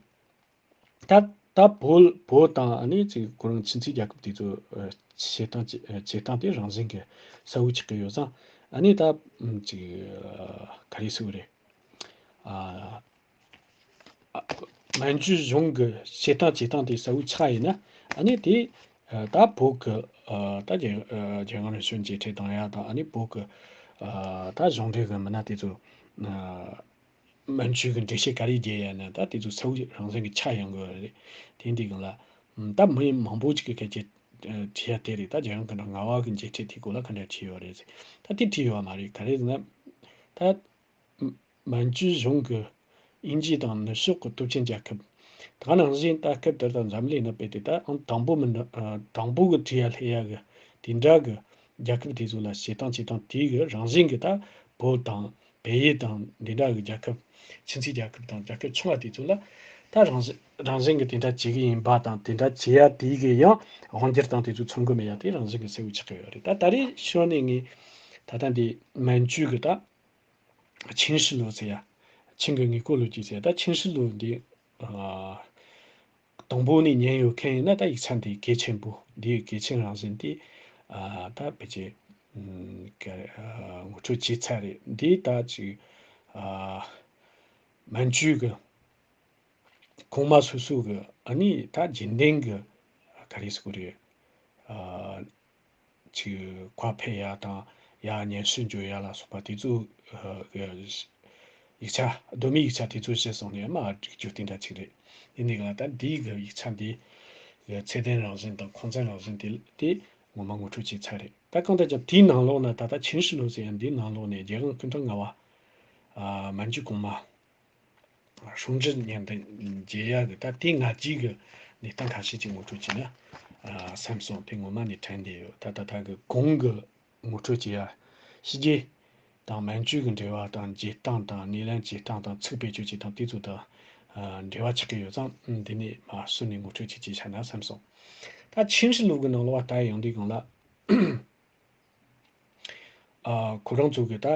ད་ད་བོད་བོད་དང་ཨ་ནི་ཅིག་ཁོ་རང་ཁྱིམ་མཚེས་རྒྱལ་ཁབ་དེ་ཚོ་ཨ་བྱེད་སྟངས་ཅིག་ཨ་བྱེད་སྟངས་དེ་རང་བཞིན་གྱི་གསལ་བོ་ཆགས་ཀྱི་ཡོད་ཙང་། ཨ་ནི་ད་ཨམ་ཅིག་ཨ་ག་རེ་ཟེར་དགོས་རེད། ཨ་ཨ་མན་ཇུ་གཞུང་གི་བྱེད་སྟངས་བྱེད་སྟངས་དེ་གསལ་བོ་ཆགས་ཡིན་ན། ཨ་ནི་དེ་ཨ་ད་བོད་ཀྱི་ཨ་ད་རྒྱལ་ཨ་རྒྱལ་ཡོངས་རིམ་བྱོན་མཇལ་འཕྲད་གཏོང་ཡ་དང་། ཨ་ནི་བོད་ཀྱི་ཨ་ད་གཞུང་འབྲེལ་གྱི་མི་སྣ་དེ་ཚོ་ཨ་མན་ཇུ་གི་འགྲེལ་བཤད་ག་རེ་རྒྱག་ཡ་ན་ད་དེ་ཚོ་གསལ་བོ་རང་བཞིན་གྱི་ཆགས་ཡོང་གི་རེད། དེ་འདི་གང་ལ་ད་མི་མང་པོ་ཅིག་གིས་སྐད་ཆ་དྲིས་ཡ་དེ་རེད། ད་རྒྱལ་ཡོངས་གུང་ཁྲན་ལྔ་པ་གི་མཇལ་འཕྲད་དེའི་སྐོར་ལ་ག་འདྲ་དྲིས་ཡོད་རེད་ཟེར། ད་དེ་དྲིས་ཡོད་མ་རེད། ག་རེ་ཟེར་ན། ད་མན་ཇུ་གཞུང་གི་དབྱིན་ཇི་དང་ནུབ་ཕྱོགས་ཀྱི་སྟོབས་ཆེན་རྒྱལ་ཁབ། ད་ག་ནང་བཞིན་ད་སྐབས་དེར་ད་འཛམ་གླིང་ནང་དཔེ་དེ་ད་ཨང་དང་པོ་མིན་ན། ཨ་དང་པོ་གི་བྲིས་ཡ་ལྷོད་ཡ་གི་དེ་འདྲ་གི་རྒྱལ་ཁབ་དེ་ཚོ་ལ་བྱེད་སྟངས་བྱེད་སྟངས་དེ་གི་རང་བཞིན་གྱི། ད་བོད་དང་བལ་ཡུལ་དང་འདི་འདྲ་གི་རྒྱལ་ཁབ། ཁྱིམ་མཚེས་རྒྱལ་ཁབ་དང་རྒྱལ་ཁབ་ཆུང་བ་དེ་ཚོ་ལ་ད་རང་བཞིན་རང་བཞིན་གྱི་དེ་འདྲ་བྱེད་ཀྱི་ཡིན་པ་དང་། དེ་འདྲ་བྱེད་ཡ་དེ་གི་ཡང་དབང་སྒྱུར་དང་དེ་ཚོ་མཚོན་གྱི་མེད་ཡ་དེ་རང་བཞིན་གྱི་གསལ་བོ་ཆགས་ཀྱི་ཡོད་རེད། ད་ད་རེས་ཞོར་ནས་ངས་ད་ལྟ་འདི་མན་ཇུ་གི་ད་ཆིན་ཧྲི་ལོ་ཟེར་ཡ། ཆིན་གྱི་དངུལ་ཀོ་ལོ་རྒྱུས་ཟེར་ཡ། ད་ཆིན་ཧྲི་ལོ་འདི་ཨ་དང་པོ་ནས་ཉན་ཡོད་མཁན་ཡིན་ན། ད་ཡིག་ཆ་འདི་གལ་ཆེན་པོ། འདིའི་གལ་ཆེན་རང་བཞིན་དེ་ཨ་ད་ཕལ་ཆེར་ཨ་ག་ཨ་ངོ་སྤྲོད་བྱས་ཚར་རེད། འདི་ད་ཅིག་ཨ་མན་ཇུ་གི་གོང་མ་སོ་སོ་གི་ཨ་ནི་ད་རྒྱུན་ལྡན་གི་ག་རེ་ཟེར་དགོས་རེད། ཨ་ཅིག་ཁ་ཕེབས་ཡ་དང་། ཡར་སྙན་ཞུ་འབྱོར་ཡ་ལ་སོགས་པ་དེ་ཚོ་ཨ་གི་ཡིག་ཆ། གདོད་མའི་ཡིག་ཆ་དེ་ཚོ་གཞིར་བཟུང་ནས་མར་བསྒྲིགས་རྒྱུ་དེ་འདྲ་ཅིག་རེད། ཡིན་ནའི་ང་ད་འདིའི་གི་ཡིག་ཆ་འདི་གི་ཚད་ལྡན་རང་བཞིན་དང་ཁུངས་བཙན་རང་བཞིན་དེ་དེ་ངོ་མ་ངོ་སྤྲོད་བྱས་ཚར་རེད། ད་གང་ལྟར་ཀྱང་དེའི་ནང་ལོགས་ན། ད་ལྟ་ཆིན་ཧྲི་ལོ་ཟེར་ཡ་འདིའི་ནང་ལོགས་ནས་རྒྱལ་ཡོངས་སྐུ་ཕྲེང་ལྔ་པ་ཨ་མན་ཇུ་གོང་མ་ཧྲུང་ཅི་མཉམ་དུ་མཇལ་ཡག་གི་ད་དེ་སྔ་རྗེས་ཀྱི་གནས་སྟངས་ཁ་ཤས་ཅིག་ངོ་སྤྲོད་བྱས་ན་ཨ་བསམ་སོང་། དེ་ངོ་མ་ནས་དྲན་བསྡད་ཡོད། ད་ད་ལྟ་གི་གོང་གི་ངོ་སྤྲོད་བྱས་ཡ། ཕྱི་རྒྱལ་དང་མན་ཇུ་གི་འབྲེལ་བ་དང་། མཇལ་སྟངས་དང་། སྣེ་ལེན་བྱེད་སྟངས་དང་། ཚིག་བེད་སྤྱོད་བྱེད་སྟངས་དེ་ཚོ་དང་ཨ་འབྲེལ་བ་ཆགས་ཀྱི་ཡོད་ཙང་། འདི་ནས་མར་ཟུར་ནས་ངོ་སྤྲོད་ཅིག་བྱས་བཞག་ན་བསམ་སོང་། ད་ཆིན་ཧྲི་ལོ་གི་ནང་ལོགས་ལ་ལྟ་ཡོང་དུས་སྒང་ལ། ཨ་ཁོ་རང་ཚོ་གི་ད་ཨ་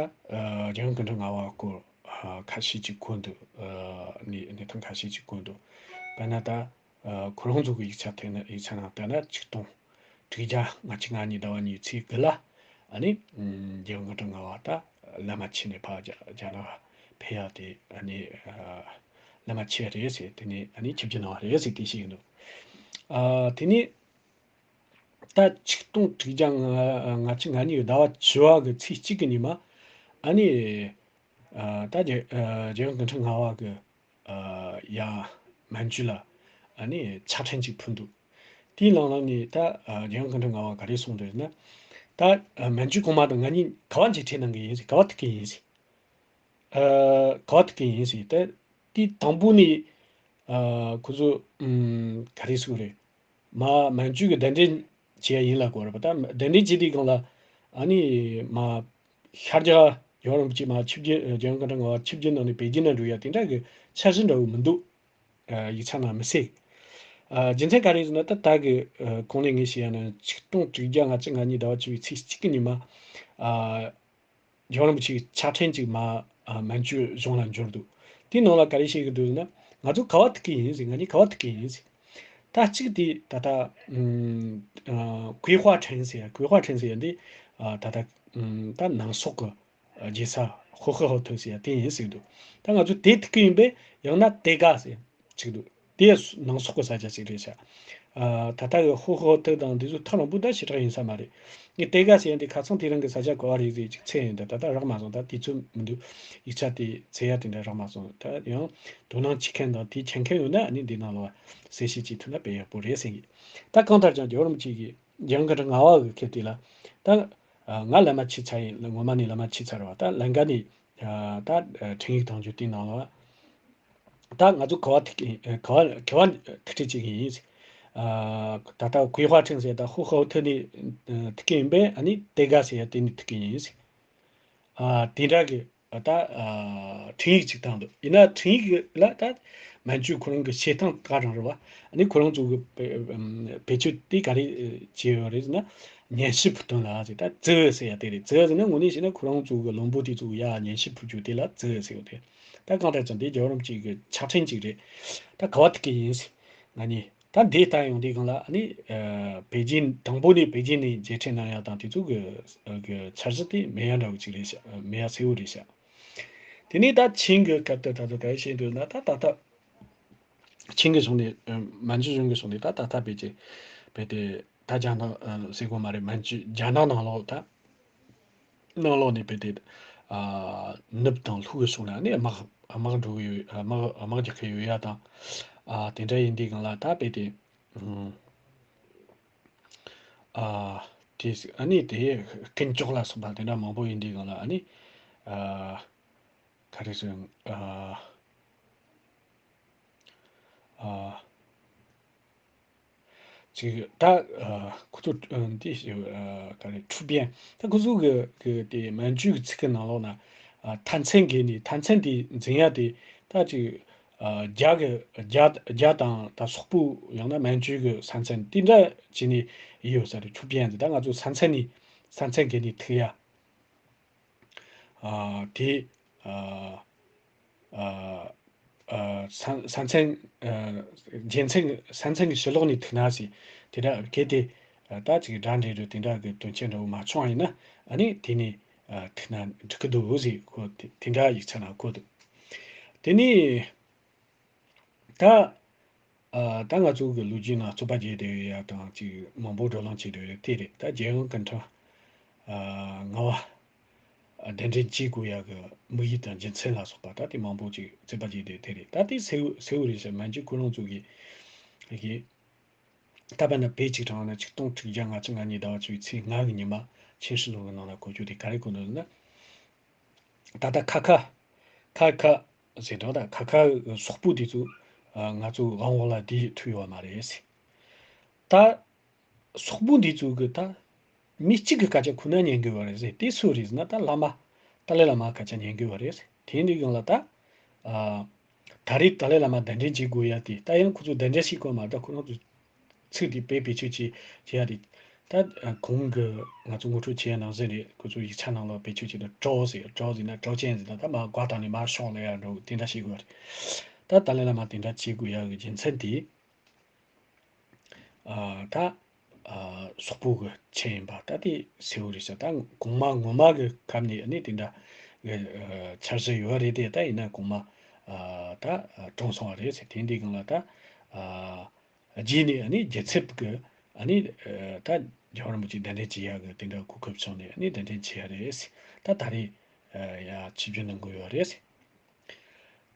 རྒྱལ་ཡོངས་སྐུ་ཕྲེང་ལྔ་པ་སྐོར་ཨ་ཁ་ཤས་ཅིག་གོ་འདུག་ཨ་གནས་གནས་སྟངས་ཁ་ཤས་ཅིག་གོ་འདུག་དཔེར་ན་ད་ཨ་ཁོ་རང་ཚོ་གི་ཡིག་ཆ་ཐད་ན་ཡིག་ཆ་ནང་བལྟས་ན་ཆིག་སྟོང་དྲུག་བརྒྱ་ལྔ་བཅུ་ང་གཉིས་ཟླ་བ་གཉིས་ཚེས་དགུ་ལ་ཨ་ནི་ཨམ་རྒྱལ་ཡོངས་སྐུ་ཕྲེང་ལྔ་པ་ད་བླ་མ་མཆིས་ནས་ཕར་རྒྱ་རྒྱ་ནག་ཕེབས་ཡག་དེ་ཨ་ནི་ཨ་བླ་མ་མཆིས་རེད་ཟེར། དེ་ནས་ཨ་ནི་ཆིབས་བསྒྱུར་གནང་བ་རེད་ཟེར་དེ་བཤད་ཀྱི་འདུག་ཨ་དེ་ནས། ད་ཆིག་སྟོང་དྲུག་བརྒྱ་ལྔ་བཅུ་ང་གཉིས་ཟླ་བ་བཅུ་པ་གི་ཚེས་གཅིག་གི་ཉིན་མ། ཨ་ནི་ཨ་ད་རྒྱལ་ཨ་རྒྱལ་ཡོངས་སྐུ་ཕྲེང་ལྔ་པ་གི་ཨ་ཡ་མན་ཇུ་ལ་ཨ་ནི་ཕྱག་ཕྲེང་ཅིག་ཕུལ་འདུག་དེའི་ནང་ལ་ནི་ད་ཨ་རྒྱལ་ཡོངས་སྐུ་ཕྲེང་ལྔ་པ་ག་རེ་གསུངས་འདུག་ཟེར་ན། ད་ཨ་མན་ཇུ་གོང་མ་དང་ང་གཉིས་ག་པར་མཇལ་འཕྲད་གནང་གི་ཡིན་ཟེར། ག་པར་ཐུག་གི་ཡིན་ཟེར། ཨ་ག་པར་ཐུག་གི་ཡིན་ཟེར། ད་དེ་དང་པོ་ནི་ཨ་ཁོ་ཚོ་ཨམ་ག་རེ་ཟེར་དགོས་རེད། མ་མན་ཇུ་གི་གདན་འདྲེན་བྱས་ཡིན་ལབ་དགོས་རེད་པ། ད་གདན་འདྲེན་བྱས་དུས་སྒང་ལ་ཨ་ནི་མ་ཤར་རྒྱག་ཡོང་རིན་པོ་ཆེ་མ་ཆིབས་བསྒྱུར་རྒྱལ་ཡོངས་སྐུ་ཕྲེང་ལྔ་པ་ཆིབས་བསྒྱུར་གནང་ནས་པེ་ཅིན་ལ་འགྲོ་ཡ་དེ་འདྲ་གི་འཆར་གཞི་འདྲ་བོ་མི་འདུག་ཨ་ཡིག་ཚང་ནང་མི་གསལ། ཨ་རྒྱུ་མཚན་ག་རེ་ཟེར་ན། ད་ད་གི་ཨ་གོང་ནས་ངས་བཤད་ཡ་ནི་ཆིག་སྟོང་དྲུག་བརྒྱ་ལྔ་བཅུ་ང་གཉིས་ཟླ་བ་བཅུ་པའི་ཚེས་གཅིག་གི་ཉིན་མ། ཨ་རྒྱལ་བ་རིན་པོ་ཆེའི་ཕྱག་ཕྲེང་ཅིག་མ་ཨ་མན་ཇུ་གཞུང་ལ་འབྱོར་འདུག་དེའི་ནང་ལ་ག་རེ་བཤད་ཀྱི་འདུག་ཟེར་ན། ང་ཚོ་ག་པར་ཐུག་གི་ཡིན་ཟེར། ང་གཉིས་ག་པར་ཐུག་གི་ཡིན་ཟེར། ད་གཅིག་དེ་ད་ལྟ་ཨ་桂花城ཟེར་ཡ།桂花城ཟེར་ཡ་འདི་ཨ་ད་ལྟ་ཨ་ད་ནང་སོག་གི་རྒྱལ་ས་ཧོ་ཧི་ཧོ་ཐི་ཟེར་ཡ་དེ་ཡིན་ཟེར་འདུག་ད་ང་ཚོ་དེ་ཐུག་གི་ཡིན་པས། ཡང་ན་ཏེ་ག་ཟེར་ཅིག་འདུག་དེ་ནང་སོག་གི་ས་ཆ་ཞིག་རེད་ཤག་ཨ་ད་ལྟ་གི་ཧོ་ཧོ་ཐི་དང་དེ་ཚོ་ཐག་རིང་པོ་ད་ཞེ་དྲག་ཡིན་ས་མ་རེད། ངས་ཏེ་ག་ཟེར་ཡ་དེ་ཁ་སང་དེ་རིང་གི་ས་ཆ་ག་པར་རེད་ཟེར་ཅིག་འཚོལ་ཡིན། ད་ད་ལྟ་རག་མ་སོང་། ད་དུས་ཚོད་མི་འདུག་ཡིག་ཆ་དེ་འཚོལ་ཡ་དེ་འདྲ་རག་མ་སོང་། ད་ཡང་དོ་སྣང་བྱེད་མཁན་དང་དེ་མཁྱེན་མཁན་ཡོད་ན་ཨ་ནི་འདི་ནང་ལ་གསལ་བཤད་བྱེད་ཐུབ་ན་དཔེ་ཡག་པོ་རེད་ཟེར་གི། ད་གང་ལྟར་ཀྱང་རྒྱལ་བ་རིན་པོ་ཆེ་གིས་རྒྱལ་ཡོངས་སྐུ་ཕྲེང་ལྔ་པ་གི་སྐད་དེ་ལ། ད་ང་བླ་མ་མཆིས་ཚར་ཡིན། ངོ་མ་ནས་བླ་མ་མཆིས་ཚར་བ། ད་ལན་འགའ་ནས་ད་འཕྲིན་ཡིག་བཏང་རྒྱུ་དེའི་ནང་ལ། ད་ང་ཚོ་ག་པར་ཐུག་གི་ག་པར་ག་པར་ཐུག་འཕྲད་བྱེད་ཀྱི་ཡིན། ད་ལྟ་桂花城ཟེར་ད་ཧོ་ཧོ་ཐི་ནས་ཐུག་གི་ཡིན་པས། ཨ་ནི་ཏེ་ག་ཟེར་ཡ་དེ་ནས་ཐུག་གི་ཡིན། ཨ་དེ་འདྲ་གི་ད་ཨ་འཕྲིན་ཡིག་ཅིག་བཏང་འདུག་ཡིན་ན་འཕྲིན་ཡིག་ལ་ད་མན་ཇུ་ཁོ་རང་གི་བྱེད་སྟངས་ག་རང་རེད་བ། ཨ་ནི་ཁོ་རང་ཚོ་གི་བེད་སྤྱོད་དེ་ག་རེ་བྱས་ཡོད་རེད་ཟེར་ན། 联系不断ལ་ཟེར། ད་ཙི་ཟེར་ཡ་དེ་རེད། ཙི་ཟེར་ན་དངོས་གནས་བྱས་ན་ཁོ་རང་ཚོ་གི་བློན་པོ་དེ་ཚོ་ཡ་联系不断དེ་ལ་ཙི་ཟེར་ཡོད་དེ། ད་གང་ལྟར་ཀྱང་དེ་རྒྱལ་བ་རིན་པོ་ཆེ་གི་ཕྱག་ཕྲེང་ཅིག་རེད། ད་ག་པར་ཐུག་གི་ཡིན་ཟེར། ང་གཉིས་ད་འདི་ལྟ་ཡོང་དུས་སྒང་ལ་ཨ་ནི་ཨ་པེ་ཅིན་དང་པོ་ནས་པེ་ཅིན་ནས་མཇལ་འཕྲད་གནང་ཡ་དང་དེ་ཚོ་གི་གི་འཆར་གཞི་དེ་མེད་ཡ་འདྲ་བོ་ཅིག་རེད་ཤག་མེད་ཡ་གསལ་བོ་རེད་ཤག་དེ་ནས་ད་ཆིང་གི་སྐབས་དེ་ད་ཚོ་ག་རེ་བཤད་འདུག་ན། ད་ད་ལྟ་ཆིང་གི་གཞུང་ནས་ཨ་མན་ཇུ་གཞུང་གི་གཞུང་ནས་ད་ད་ལྟ་པེ་ཅིན་པེ་ཏེ་ད་རྒྱ་ནག་ཨ་ཟེར་དགོས་མ་རེད། མན་ཇུ་རྒྱ་ནག་ནང་ལོགས་ད། ནང་ལོགས་ནས་དཔེ་དེ་ཨ་ནུབ་དང་ལྷོ་གི་ཕྱོགས་ལ་ནི་དམག་དམག་འགྲོ་གི་ཡོད། དམག་དམག་རྒྱག་གི་ཡོད་ཡ་དང་། ཨ་དེ་འདྲ་ཡིན་དུས་སྒང་ལ་ད་དཔེ་དེ་ཨ་དེ་ཨ་ནི་དེ་ཀུན་ཅོག་ལ་སོགས་པ་དེ་འདྲ་མང་པོ་ཡིན་དུས་སྒང་ལ་ཨ་ནི་ཨ་ག་རེ་ཟེར་ཨ་ཨ། ཅིག་ད་ཨ་ཁོ་ཚོ་ཨ་འདི་ཨ་ག་རེ་ཁྲུ་བེན་ད་ཁོ་ཚོ་གི་གི་དེ་མན་ཇུའི་གི་ཚིག་གི་ནང་ལོགས་ན་ཨ་མཐའ་མཚན་བརྒལ་ནས་མཐའ་མཚན་དེ་འཛིན་ཡ་དེ་ད་ཅིག་ཨ་རྒྱ་གི་རྒྱ་རྒྱ་དང་ད་སོག་པོ་ཡང་ན་མན་ཇུའི་གི་ས་མཚན་དེ་འདྲ་བྱས་ནས་ཡོད་ས་རེད། ཁྲུ་བེན་དེ་ད་ང་ཚོ་ས་མཚན་ནས་ས་མཚན་བརྒལ་ནས་ཐུག་ཡ། ཨ་དེ་ཨ་ཨ་ཨ་ས་ས་མཚན་ཨ་རྒྱལ་མཚན་ས་མཚན་གྱི་ཕྱི་ལོགས་ནས་ཐུག་ན་ཟེར། དེ་འདྲ་གལ་ཏེ་ཨ་ད་ཅིག་སྒྲ་འདྲེས་རུ་དེ་འདྲ་གི་དོན་རྐྱེན་འདྲ་བོ་མ་བྱུང་བ་ཡིན་ན་ཨ་ནི་དེ་ནས་ཨ་ཐུག་ན་འགྲིག་གི་འདུག་ཟེར། ཁོ་དེ་དེ་འདྲ་ཡིག་ཆ་ནང་བཀོད་འདུག་དེ་ནས། ད་ཨ་ད་ང་ཚོ་གི་ལོ་རྒྱུས་ནང་རྩོད་པ་བརྒྱབ་བསྡད་ཡོད་ཡ་དང་ཅིག་མང་པོ་བགྲོ་གླེང་བྱེད་བསྡད་ཡོད་དེ་རེད། ད་རྒྱལ་ཡོངས་སྐུ་ཕྲེང་ཨ་ལྔ་པ་གདན་འདྲེན་བྱེད་དགོས་ཡ་གི་དམིགས་ཡུལ་དང་རྒྱུ་མཚན་ལ་སོགས་པ་ད་དེ་མང་པོ་ཅིག་རྩོད་པ་བརྒྱབ་བསྡད་དེ་རེད། ད་དེ་གསལ་བོ་གསལ་བོ་རེད་ཤག་མན་ཇུ་ཁོ་རང་ཚོ་གི་གི་ད་དཔེར་ན་བོད་ཅིག་དྲངས་ན་ཆིག་སྟོང་དྲུག་བརྒྱ་ལྔ་བཅུ་ང་གཉིས་ཟླ་བ་བཅུ་པའི་ཚེས་ལྔ་གི་ཉི་མ་ཆིན་ཧྲི་ལུང་གི་ནང་ལ་གོ་རྒྱུ་དེ་ག་རེ་གོ་འདུག་ཟེར་ན། ད་ལྟ་ཁ་ཁ་ཁ་ཁ་ཟེར་འདྲ་ད་ཁ་ཁ་སོག་པོ་དེ་ཚོ་ཨ་ང་ཚོ་གང་འོག་ལ་བསྡད་ཐུབ་ཡོད་མ་རེད་ཟེར། ད་སོག་པོ་འདི་ཚོ་གི་ད་མི་གཅིག་གི་སྐད་ཆ་ཁོ་ན་ཉན་དགོས་པ་རེད་ཟེར། དེ་སུ་རེད་ཟེར་ན་ད་བླ་མ་ཏཱ་ལའི་བླ་མ་སྐད་ཆ་ཉན་དགོས་པ་རེད་ཟེར། དེ་འདི་གང་ལ་ད་ཨ་ད་རེས་ཏཱ་ལའི་བླ་མ་གདན་འདྲེན་བྱེད་དགོས་ཡ་དེ་ད་ཡང་ཁོ་ཚོ་གདན་འདྲེན་བྱེད་དགོས་མ་ད་ཁོ་རང་ཚོ་ཚིག་དེ་བེད་བེད་སྤྱོད་བྱེད་བྱེད་ཡ་དེ་ ད་གོང་གི་ང་ཚོ་ངོ་སྤྲོད་བྱས་ནང་བཞིན་རེད། ཁོ་ཚོ་ཡིག་ཆ་ནང་ལ་བེད་སྤྱོད་བྱས་ན་ཀྲོའུ་ཟེར། ཀྲོའུ་ཟེར་ན་ཀྲོའུ་ཅན་ཟེར་ན་ད་མར་སྒོ་བཏང་ནས་མར་ཤོག་ལ་ཡར་འགྲོ་དེ་འདྲ་བྱེད་དགོས་རེད། ད་ཏཱ་ལའི་བླ་མ་དེ་འདྲ་བྱེད་དགོས་ཡག་གི་རྒྱུ་མཚན་དེ། ཨ། ད་ཨ། སོག་པོ་གི་ཆེད་ཡིན་པ་ད་དེ་གསལ་བོ་རེད་ཤག་ད་གོང་མ་ངོ་མ་གི་སྐབས་ནས་ཨ་ནི་དེ་འདྲ་གི་ཨ། འཆར་གཞི་ཡོད་རེད་དེ། ད་ཡིན་ན་གོང་མ་ཨ། ད་ཨ། གྲོངས་སོང་བ་རེད་ཟེར། དེ་འདི་སྒང་ལ་ད་ཨ། རྗེས་ནས་ཨ་ནི་རྒྱལ་ཚབ་ཀྱི་ཨ་ནི་ཨ། ད་རྒྱལ་བ་རིན་པོ་ཆེ་གདན་འདྲེན་བྱེད་ཡག་གི་དེ་འདྲ་གོ་སྐབས་བྱུང་ནས་ཨ་ནི་གདན་འདྲེན་བྱེད་ཡ་རེད་ཟེར། ད་ད་རེས་ཨ། ཡ་ཆིབས་བསྒྱུར་གནང་དགོས་ཡོད་རེད་ཟེར།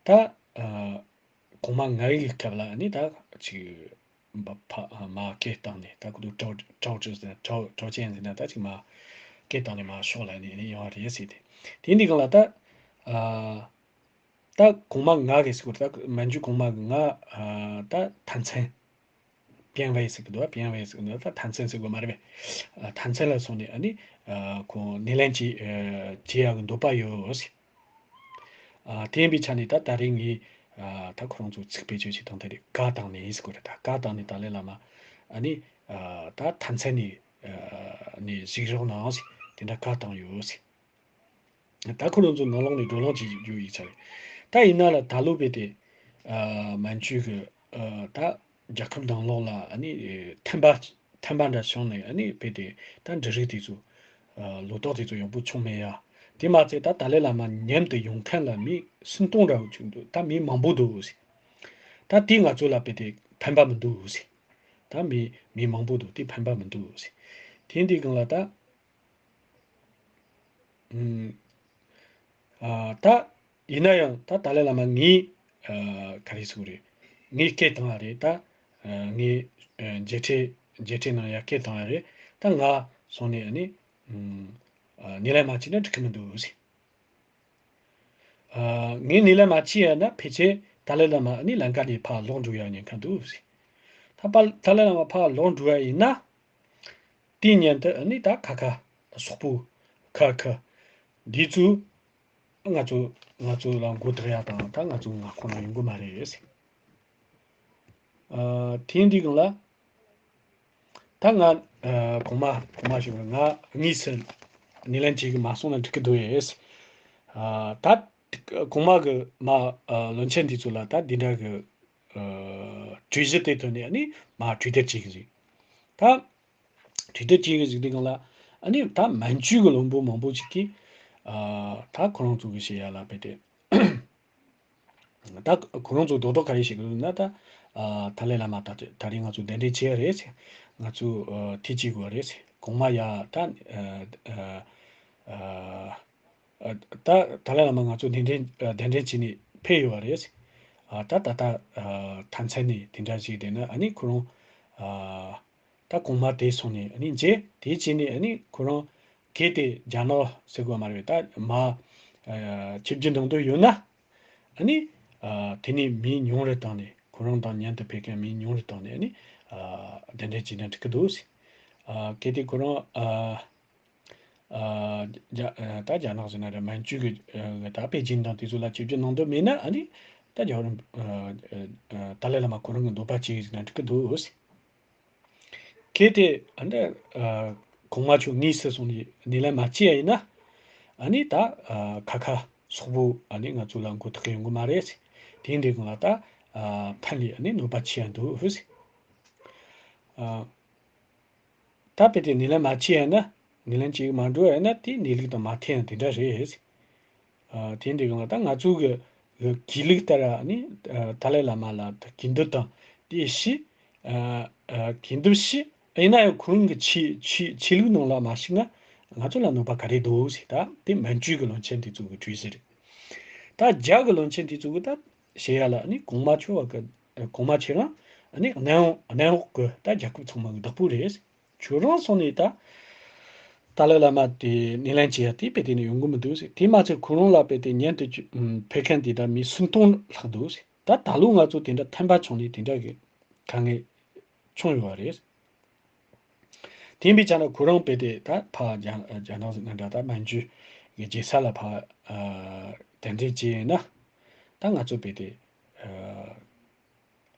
ད་ཨ། གོང་མ་ལྔ་པའི་སྐབས་ལ་ཨ་ནི་ད་ཅིག་འབབ་ཕ་མར་སྐད་བཏང་ནས། ད་ཁོ་ཚོ་ཀྲོའུ་ཀྲོའུ་ཀྲོའུ་ཟེར་ན་ཀྲོའུ་ཀྲོའུ་ཅན་ཟེར་ན་ད་ཅིག་མར་སྐད་བཏང་ནས་མར་ཤོག་ལ་ནས་ཨ་ནི་ཡོང་བ་རེད་ཟེར་ཏེ། དེ་འདི་སྒང་ལ་ད་ཨ། ད་གོང་མ་ལྔ་གི་ཟེར་གོ་ད་མན་ཇུ་གོང་མ་གི་ལྔ་ཨ། ད་མཐའ་མཚན། པེང་ཝེ་ཟེར་གི་འདུག་པེང་ཝེ་ཟེར་གི་འདུག་ད་མཐའ་མཚན་ཟེར་དགོས་མ་རེད་པས། ཨ། མཐའ་མཚན་ལ་སོང་ནས་ཨ་ནི་ཨ། ཁོང་སྣེ་ལེན་བྱེད་ཨ། བྱེད་ཡག་གི་འདོད་པ་ཡོད་ཟེར། ཨ། དེ་ཡིན་པའི་ཆ་ནས་ད་ད་རེས་ངས་ཨ། ད་ཁོ་རང་ཚོ་ཚིག་བེད་སྤྱོད་བྱེད་སྟངས་དེ་རེད། བཀའ་བཏང་ནས་ཟེར་དགོས་རེད། ད་བཀའ་བཏང་ནས་ཏཱ་ལའི་བླ་མ་ཨ་ནི་ཨ། ད་མཐའ་མཚན་ནས་ཨ། ནས་གཟིགས་རོགས་གནང་ཟེར། དེ་འདྲ་བཀའ་བཏང་ཡོད་ཟེར། ད་ཁོ་རང་ཚོ་ནང་ལོགས་ནས་བགྲོ་གླེང་བྱེད་རྒྱུ་ཡིག་ཆ་རེད། ད་ཡིན་ན་ལ་ད་ལོ་བས་ཏེ་ཨ། མན་ཇུ་གི་ཨ། ད་རྒྱལ་ཁབ་ནང་ལོགས་ལ་ཨ་ནི་འཐེན་པ་འཐེན་པ་འདྲ་བྱུང་ནས་ཨ་ནི་བས་ཏེ་ད་འབྲུ་རིགས་དེ་ཚོ་ཨ། ལོ་ཏོག་དེ་ཚོ་ཡག་པོ་བྱུང་མེད་ཡ། དེ་མ་ཚད་ད་ཏཱ་ལའི་བླ་མ་མཉམ་དུ་ཡོང་མཁན་ལ་མི་སུམ་སྟོང་འདྲ་བོ་བྱུང་འདུག་ད་མི་མང་པོ་འདུག་ཟེར། ད་དེ་ང་ཚོ་ལ་བས་ཏེ་ཕན་པ་མི་འདུག་ཟེར། ད་མི་མི་མང་པོ་འདུག་དེ་ཕན་པ་མི་འདུག་ཟེར། དེ་འདི་སྒང་ལ་ད། ཨུམ། ཨ། ད་ཡིན་ན་ཡང་ད་ཏཱ་ལའི་བླ་མ་ངས་ཨ། ག་རེ་ཟེར་དགོས་རེད། ངས་སྐད་བཏང་བ་རེད། ད་ཨ། ངས་ཨ། མཇལ་འཕྲད་མཇལ་འཕྲད་གནང་ཡ་སྐད་བཏང་བ་རེད། ད་ང་སོང་ནས་ཨ་ནི་ཨུམ། ཨ། སྣེ་ལེན་མ་བྱས་ན་འགྲིག་གི་མི་འདུག་ཟེར། ཨ། ངས་སྣེ་ལེན་མ་བྱས་ཡ་ན་ཕལ་ཆེར་ཏཱ་ལའི་བླ་མ་ཨ་ནི་ལམ་ཀ་ནས་ཕར་ལོག་འགྲོ་ཡ་ཉེན་ཁ་འདུག་ཟེར། ད་པ་ཏཱ་ལའི་བླ་མ་ཕར་ལོག་འགྲོ་ཡ་ཡིན་ན། དེའི་མཉམ་དུ་ཨ་ནི་ད་ཁ་ཁ་སོག་པོ་ཁ་ཁ་འདི་ཚོ་ང་ཚོ་ང་ཚོ་ལ་མགོ་བཏགས་ཡ་དང་ད་ང་ཚོ་ང་ཁོ་ན་ཡོང་གི་མ་རེད་ཟེར། ཨ། དེ་འདི་སྒང་ལ་ད་ང་ཨ། གོང་མ་གོང་མ་ཞུ་བར་ང་དངོས་སུ་སྣེ་ལེན་བྱེད་གི་མ་སོང་ན་འགྲིག་གི་འདུག་ཨེ་ཟེར། ཨ། ད་གོང་མ་གི་མ་ཨ། བློན་ཆེན་འདི་ཚོ་ལ་ད་འདི་འདྲ་གི་ཨ། གྲོས་གཞི་དེ་ཐོག་ནས་ཨ་ནི་མ་གྲོས་བསྡུར་བྱེད་གི་ཟིག་ད་གྲོས་བསྡུར་བྱེད་གི་ཟིག་དེ་སྒང་ལ་ཨ་ནི་ད་མན་ཇུ་གི་བློན་པོ་མང་པོ་ཅིག་གིས་ཨ། ད་ཁོ་རང་ཚོ་གི་བཤད་ཡ་ལ་བས་ཏེ། ད་ཁོ་རང་ཚོ་རྡོག་རྡོག་ག་རེ་བཤད་གི་འདུག་ན། ད་ཨ། ཏཱ་ལའི་བླ་མ་ད་ད་རེས་ང་ཚོ་གདན་འདྲེན་བྱས་རེད་ཟེར། ང་ཚོ་ཨ། དེ་བྱེད་དགོས་རེད་ཟེར། གོང་མ་ཡ་ད་ཨ། ཨ། ཨ། ཨ། ད་ཏཱ་ལའི་བླ་མ་ང་ཚོ་གདན་འདྲེན་ཨ། གདན་འདྲེན་བྱས་ནས་ཕེབས་ཡོད་པ་རེད། ཨ། ད་ད་ལྟ་ཨ། མཐའ་མཚམས་ནས་དེ་འདྲ་ཞིག་བསྡད་ན་ཨ་ནི་ཁོ་རང་ཨ། ད་གོང་མ་དེ་སོང་ནས་ཨ་ནི་མཇལ། དེ་བྱས་ནས་ཨ་ནི་ཁོ་རང་གལ་ཏེ་རྒྱ་ནག་ཟེར་དགོས་མ་རེད། ད་མ་ཨ། ཆིབས་བསྒྱུར་གནང་འདོད་ཡོད་ན་ཨ་ནི་ཨ། དེ་ནས་མི་ཉུང་རུ་བཏང་ནས་ཁོ་རང་དང་མཉམ་དུ་ཕེབས་མཁན་མི་ཉུང་རུ་བཏང་ནས་ཨ་ནི་ཨ། གདན་འདྲེན་བྱས་ན་འགྲིག་གི་འདུག་ཟེར། ཨ། གལ་ཏེ་ཁོ་རང་ཨ། ཨ། རྒྱ་ཨ། ད་རྒྱ་ནག་ཟེར་ན་རེད། མན་ཇུ་གི་ཨ། ད་པེ་ཅིན་དང་དེ་ཚོ་ལ་ཆིབས་བསྒྱུར་གནང་འདོད་མེད་ན་ཨ་ནི་ད་རྒྱལ་བ་རིན་ཨ། ཨ། ཏཱ་ལའི་བླ་མ་ཁོ་རང་གི་འདོད་པ་ཅིག་ཟེར་ན་འགྲིག་གི་འདུག་ཟེར། གལ་ཏེ་ཨ་ནི་ཨ། གོང་མ་མཆོག་དངོས་སུ་སོང་ནས་སྣེ་ལེན་མ་བྱས་ཡ་ཡིན་ན་ཨ་ནི་ད་ཨ། ཁ་ཁ་སོག་པོ་ཨ་ནི་ང་ཚོ་ལ་མགོ་ཐོག་གི་ཡོང་གི་མ་རེད་ཟེར། དེ་འདི་སྒང་ལ་ད་ཨ། ཕན་ལས་ཨ་ནི་གནོད་པ་ཆེ་ཡ་འདུག་ཟེར། ཨ། ད་དཔེ་དེ་སྣེ་ལེན་མ་བྱས་ཡ་ན་སྣེ་ལེན་བྱེད་ཀྱི་མ་འགྲོ་ཡ་ན་དེ་གནས་ལུགས་དང་མ་མཐུན་ཡ་དེ་འདྲ་རེད། ཨ། དེ་འདྲའི་སྒང་ལ་ད་ང་ཚོ་གི་གི་གུས་ལུགས་ལྟར་ཨ་ནི་ཨ། ཏཱ་ལའི་བླ་མ་ལ་ད་གུས་འདུད་དང་དེ་ཞི། ཨ། ཨ། གུས་འདུད་ཞི། ཡིན་ན་ཡང་ཁོ་རང་གི་ཆོས་ཆོས་ཆོས་ལུགས་ནང་ལ་མ་ཞུགས་ན་ང་ཚོ་ལ་གནོད་པ་ག་རེ་འདུག་ཟེར། ད་དེ་མན་ཇུ་གི་བློན་ཆེན་དེ་ཚོ་གི་གྲོས་གཞི་རེད། ད་རྒྱ་གི་བློན་ཆེན་དེ་ཚོ་གི་ད་བཤད་ཡ་ལ་ཨ་ནི་གོང་མ་མཆོག་གི་གོང་མ་ཁྱེད་རང་ཨ་ནི་གནམ་འོག་གནམ་འོག་གི་ད་རྒྱལ་ཁབ་ཚང་མ་གི་བདག་པོ་རེད། ཁྱོད་རང་སོང་ནས་ད་ཏཱ་ལའི་བླ་མ་དེ་སྣེ་ལེན་བྱེད་ཡ་དེ་དཔེ་དེ་ནས་ཡོང་གི་མི་འདུག་ཟེར། དེ་མ་ཚད་ཁོ་རང་ལ་དཔེ་དེ་ཉན་དུ་ཕེབས་མཁན་དེ་ད་མི་སུམ་སྟོང་ལྷག་འདུག་ཟེར། ད་ད་ལོ་ང་ཚོ་དེ་འདྲ་ཐན་པ་བྱུང་ནས་དེ་འདྲ་གི་དཀའ་ངལ་བྱུང་ཡོད་པ་རེད། དེ་ཡིན་པའི་ཆ་ནས་ཁོ་རང་དཔེ་དེ་ད་ཕ་རྒྱ་རྒྱ་ནག་ཟེར་ན་འདྲ། ད་མན་ཇུ་གི་རྒྱལ་ས་ལ་ཕ་གདན་འདྲེན་བྱས་ཡིན་ན་ད་ང་ཚོ་དཔེ་དེ་ཨ་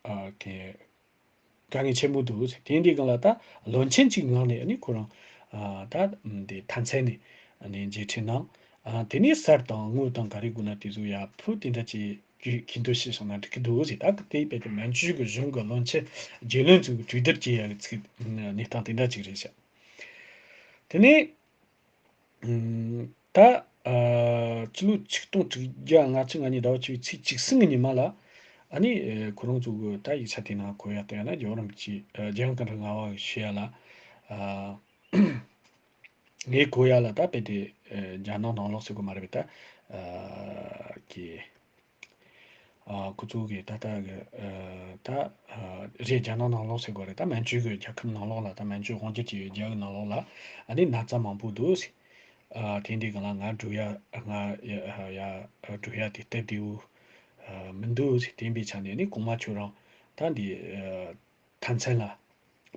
ཨ་གི་ དཀའ་ངལ་ཆེན་པོ་འདུག་དེ་འདྲའི་སྒང་ལ་ད་བློན་ཆེན་གཅིག་ངང་ནས་ཨ་ནི་ཁོ་རང་ཨ་ད་དེ་མཐའ་མཚམས་ནས་ཨ་ནི་མཇལ་འཕྲད་གནང་། ཨ་དེ་ནས་གསེར་དང་དངུལ་དང་ག་རེ་དགོས་ན་དེ་ཚོ་ཡར་ཕུལ་དེ་འདྲ་བྱས་རྒྱུའི་ཁེ་འདོན་བྱས་སོང་ན་འགྲིག་གི་འདུག་ཟེར། ད་དེ་དཔེ་དེ་མན་ཇུའི་གི་གཞུང་གི་བློན་ཆེན་རྒྱལ་བློན་ཚོའི་གྲོས་བསྡུར་བྱེད་ཡག་གི་ཚིག་གནས་སྟངས་དེ་འདྲ་ཅིག་རེད་ཤག་དེ་ནས་ད་ཨ་ཕྱི་ལོ་ཆིག་སྟོང་དྲུག་བརྒྱ་ལྔ་བཅུ་ང་གཉིས་ཟླ་བ་བཅུ་པའི་ཚེས་བཅུ་གསུམ་གི་ཉི་མ་ལ་ཨ་ནི་ཁོ་རང་ཚོ་གི་ད་ཡིག་ཆ་དེ་ནང་གོ་ཡག་བལྟས་ན་རྒྱལ་བ་རིན་པོ་ཆེ་ཨ་རྒྱལ་ཡུམ་ཀུན་དགའ་ལྔ་པ་གི་ཞུ་ཡག་ལ་ཨ། ངས་གོ་ཡག་ལ་ད་དཔེ་དེ་ཨ་རྒྱ་ནག་ནང་ལོགས་ཟེར་དགོས་མ་རེད་པས། ད་ཨ་གི་ཨ་ཁོ་ཚོ་གི་ད་ལྟ་གི་ཨ་ད་ཨ་རེད། རྒྱ་ནག་ནང་ལོགས་ཟེར་དགོས་རེད། ད་མན་ཇུ་གི་རྒྱལ་ཁབ་ནང་ལོགས་ལ་ད་མན་ཇུ་དབང་སྒྱུར་བྱས་ཡོད་རྒྱ་གི་ནང་ལོགས་ལ་ཨ་ནི་ན་ཚ་མང་པོ་འདུག་ཟེར། ཨ་དེ་འདྲའི་སྒང་ལ་ང་འགྲོ་ཡག་ང་ཡ་ཡ་འགྲོ་ཡག་དེ་སྟབས་བདེ་པོ་ཨ་མི་འདུག་ཟེར། དེ་འདྲའི་ཆ་ནས་ནི་གོང་མ་ཁྱོད་རང་ད་འདི་ཨ་མཐའ་མཚམས་ལ་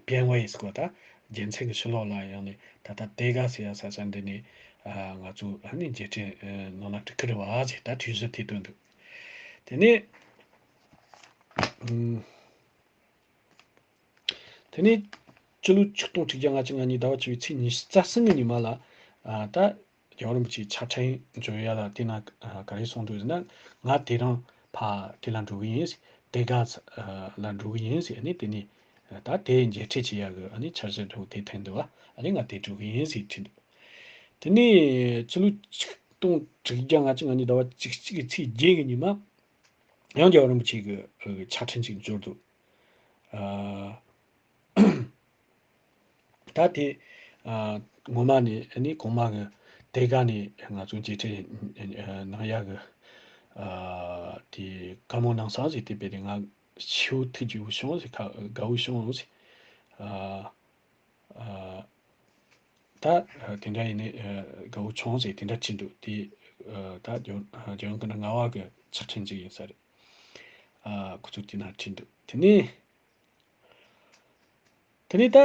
པེན་ཝེ་ཟེར་གོ་ད་རྒྱལ་མཚན་གྱི་ཕྱི་ལོགས་ལ་ཡོང་ནས་ད་ལྟ་དེ་ག་ཟེར་ཡ་ས་ས་འདི་ནས་ཨ་ང་ཚོ་ཨ་ནི་མཇལ་འཕྲད་ཨ་གནང་ན་འགྲིག་གི་རེད་བ་ཟེར་ད་གྲོས་གཞི་དེ་བཏོན་འདུག་དེ་ནས་ཨུམ་དེ་ནས་སྤྱི་ལོ་ཆིག་སྟོང་དྲུག་བརྒྱ་ལྔ་བཅུ་ང་གཉིས་ཟླ་བ་བཅུ་པའི་ཚེས་ཉི་ཤུ་རྩ་གསུམ་གི་ཉི་མ་ལ་ཨ་ད་རྒྱལ་བ་རིན་པོ་ཆེའི་ཕྱག་ཕྲེང་འབྱོར་ཡ་ལ་དེ་ན་ག་རེ་གསུངས་འདུག་ཟེར་ན། ང་དེ་རིང་ཕ་དེ་ལ་འགྲོ་གི་ཡིན་ཟེར། དེ་ག་ལ་འགྲོ་གི་ཡིན་ཟེར། ཨ་ནི་དེ་ནས་ད་དེ་མཇལ་འཕྲད་བྱེད་ཡ་གི་ཨ་ནི་འཆར་གཞི་འདྲ་བོ་དེ་ཐོན་འདུག་ཨ་ནི་ང་དེ་འགྲོ་གི་ཡིན་ཟེར་བྲིས་འདུག་དེ་ནས་ཕྱི་ལོ་ཆིག་སྟོང་དྲུག་བརྒྱ་ལྔ་བཅུ་ང་གཉིས་ཟླ་བ་བཅུ་གཅིག་གི་ཚེས་བརྒྱད་གི་ཉི་མ་ཡང་རྒྱལ་བ་རིན་པོ་ཆེ་གི་ཕྱག་ཕྲེང་ཅིག་འབྱོར་འདུག་ཨ། ད་དེ་ཨ་ངོ་མ་ནས་ཨ་ནི་གོང་མ་གི་དེ་ག་ནས་ང་ཚོ་མཇལ་འཕྲད་ཨ་གནང་ཡག་གི་ཨ་དེ་བཀའ་མོལ་གནང་སོང་ཟེར། དེ་དཔེ་དེ་ང་ཆེའུ་ཐུགས་དགའ་བོ་བྱུང་ཟེར། ཁ་དགའ་བོ་བྱུང་ཟེར། ཨ་ཨ་ད་ཨ་དེ་འདྲ་ཡིན་ནས་ཨ་དགའ་བོ་བྱུང་ཟེར་དེ་འདྲ་བྲིས་འདུག་དེ་ཨ་ད་ལྗོན་ལྗོན་ཀུན་ལྔ་པ་གི་ཕྱག་ཕྲེང་ཅིག་ཡིན་ས་རེད། ཨ་ཁོ་ཚོ་དེ་ན་བྲིས་འདུག་དེ་ནས། དེ་ནས་ད།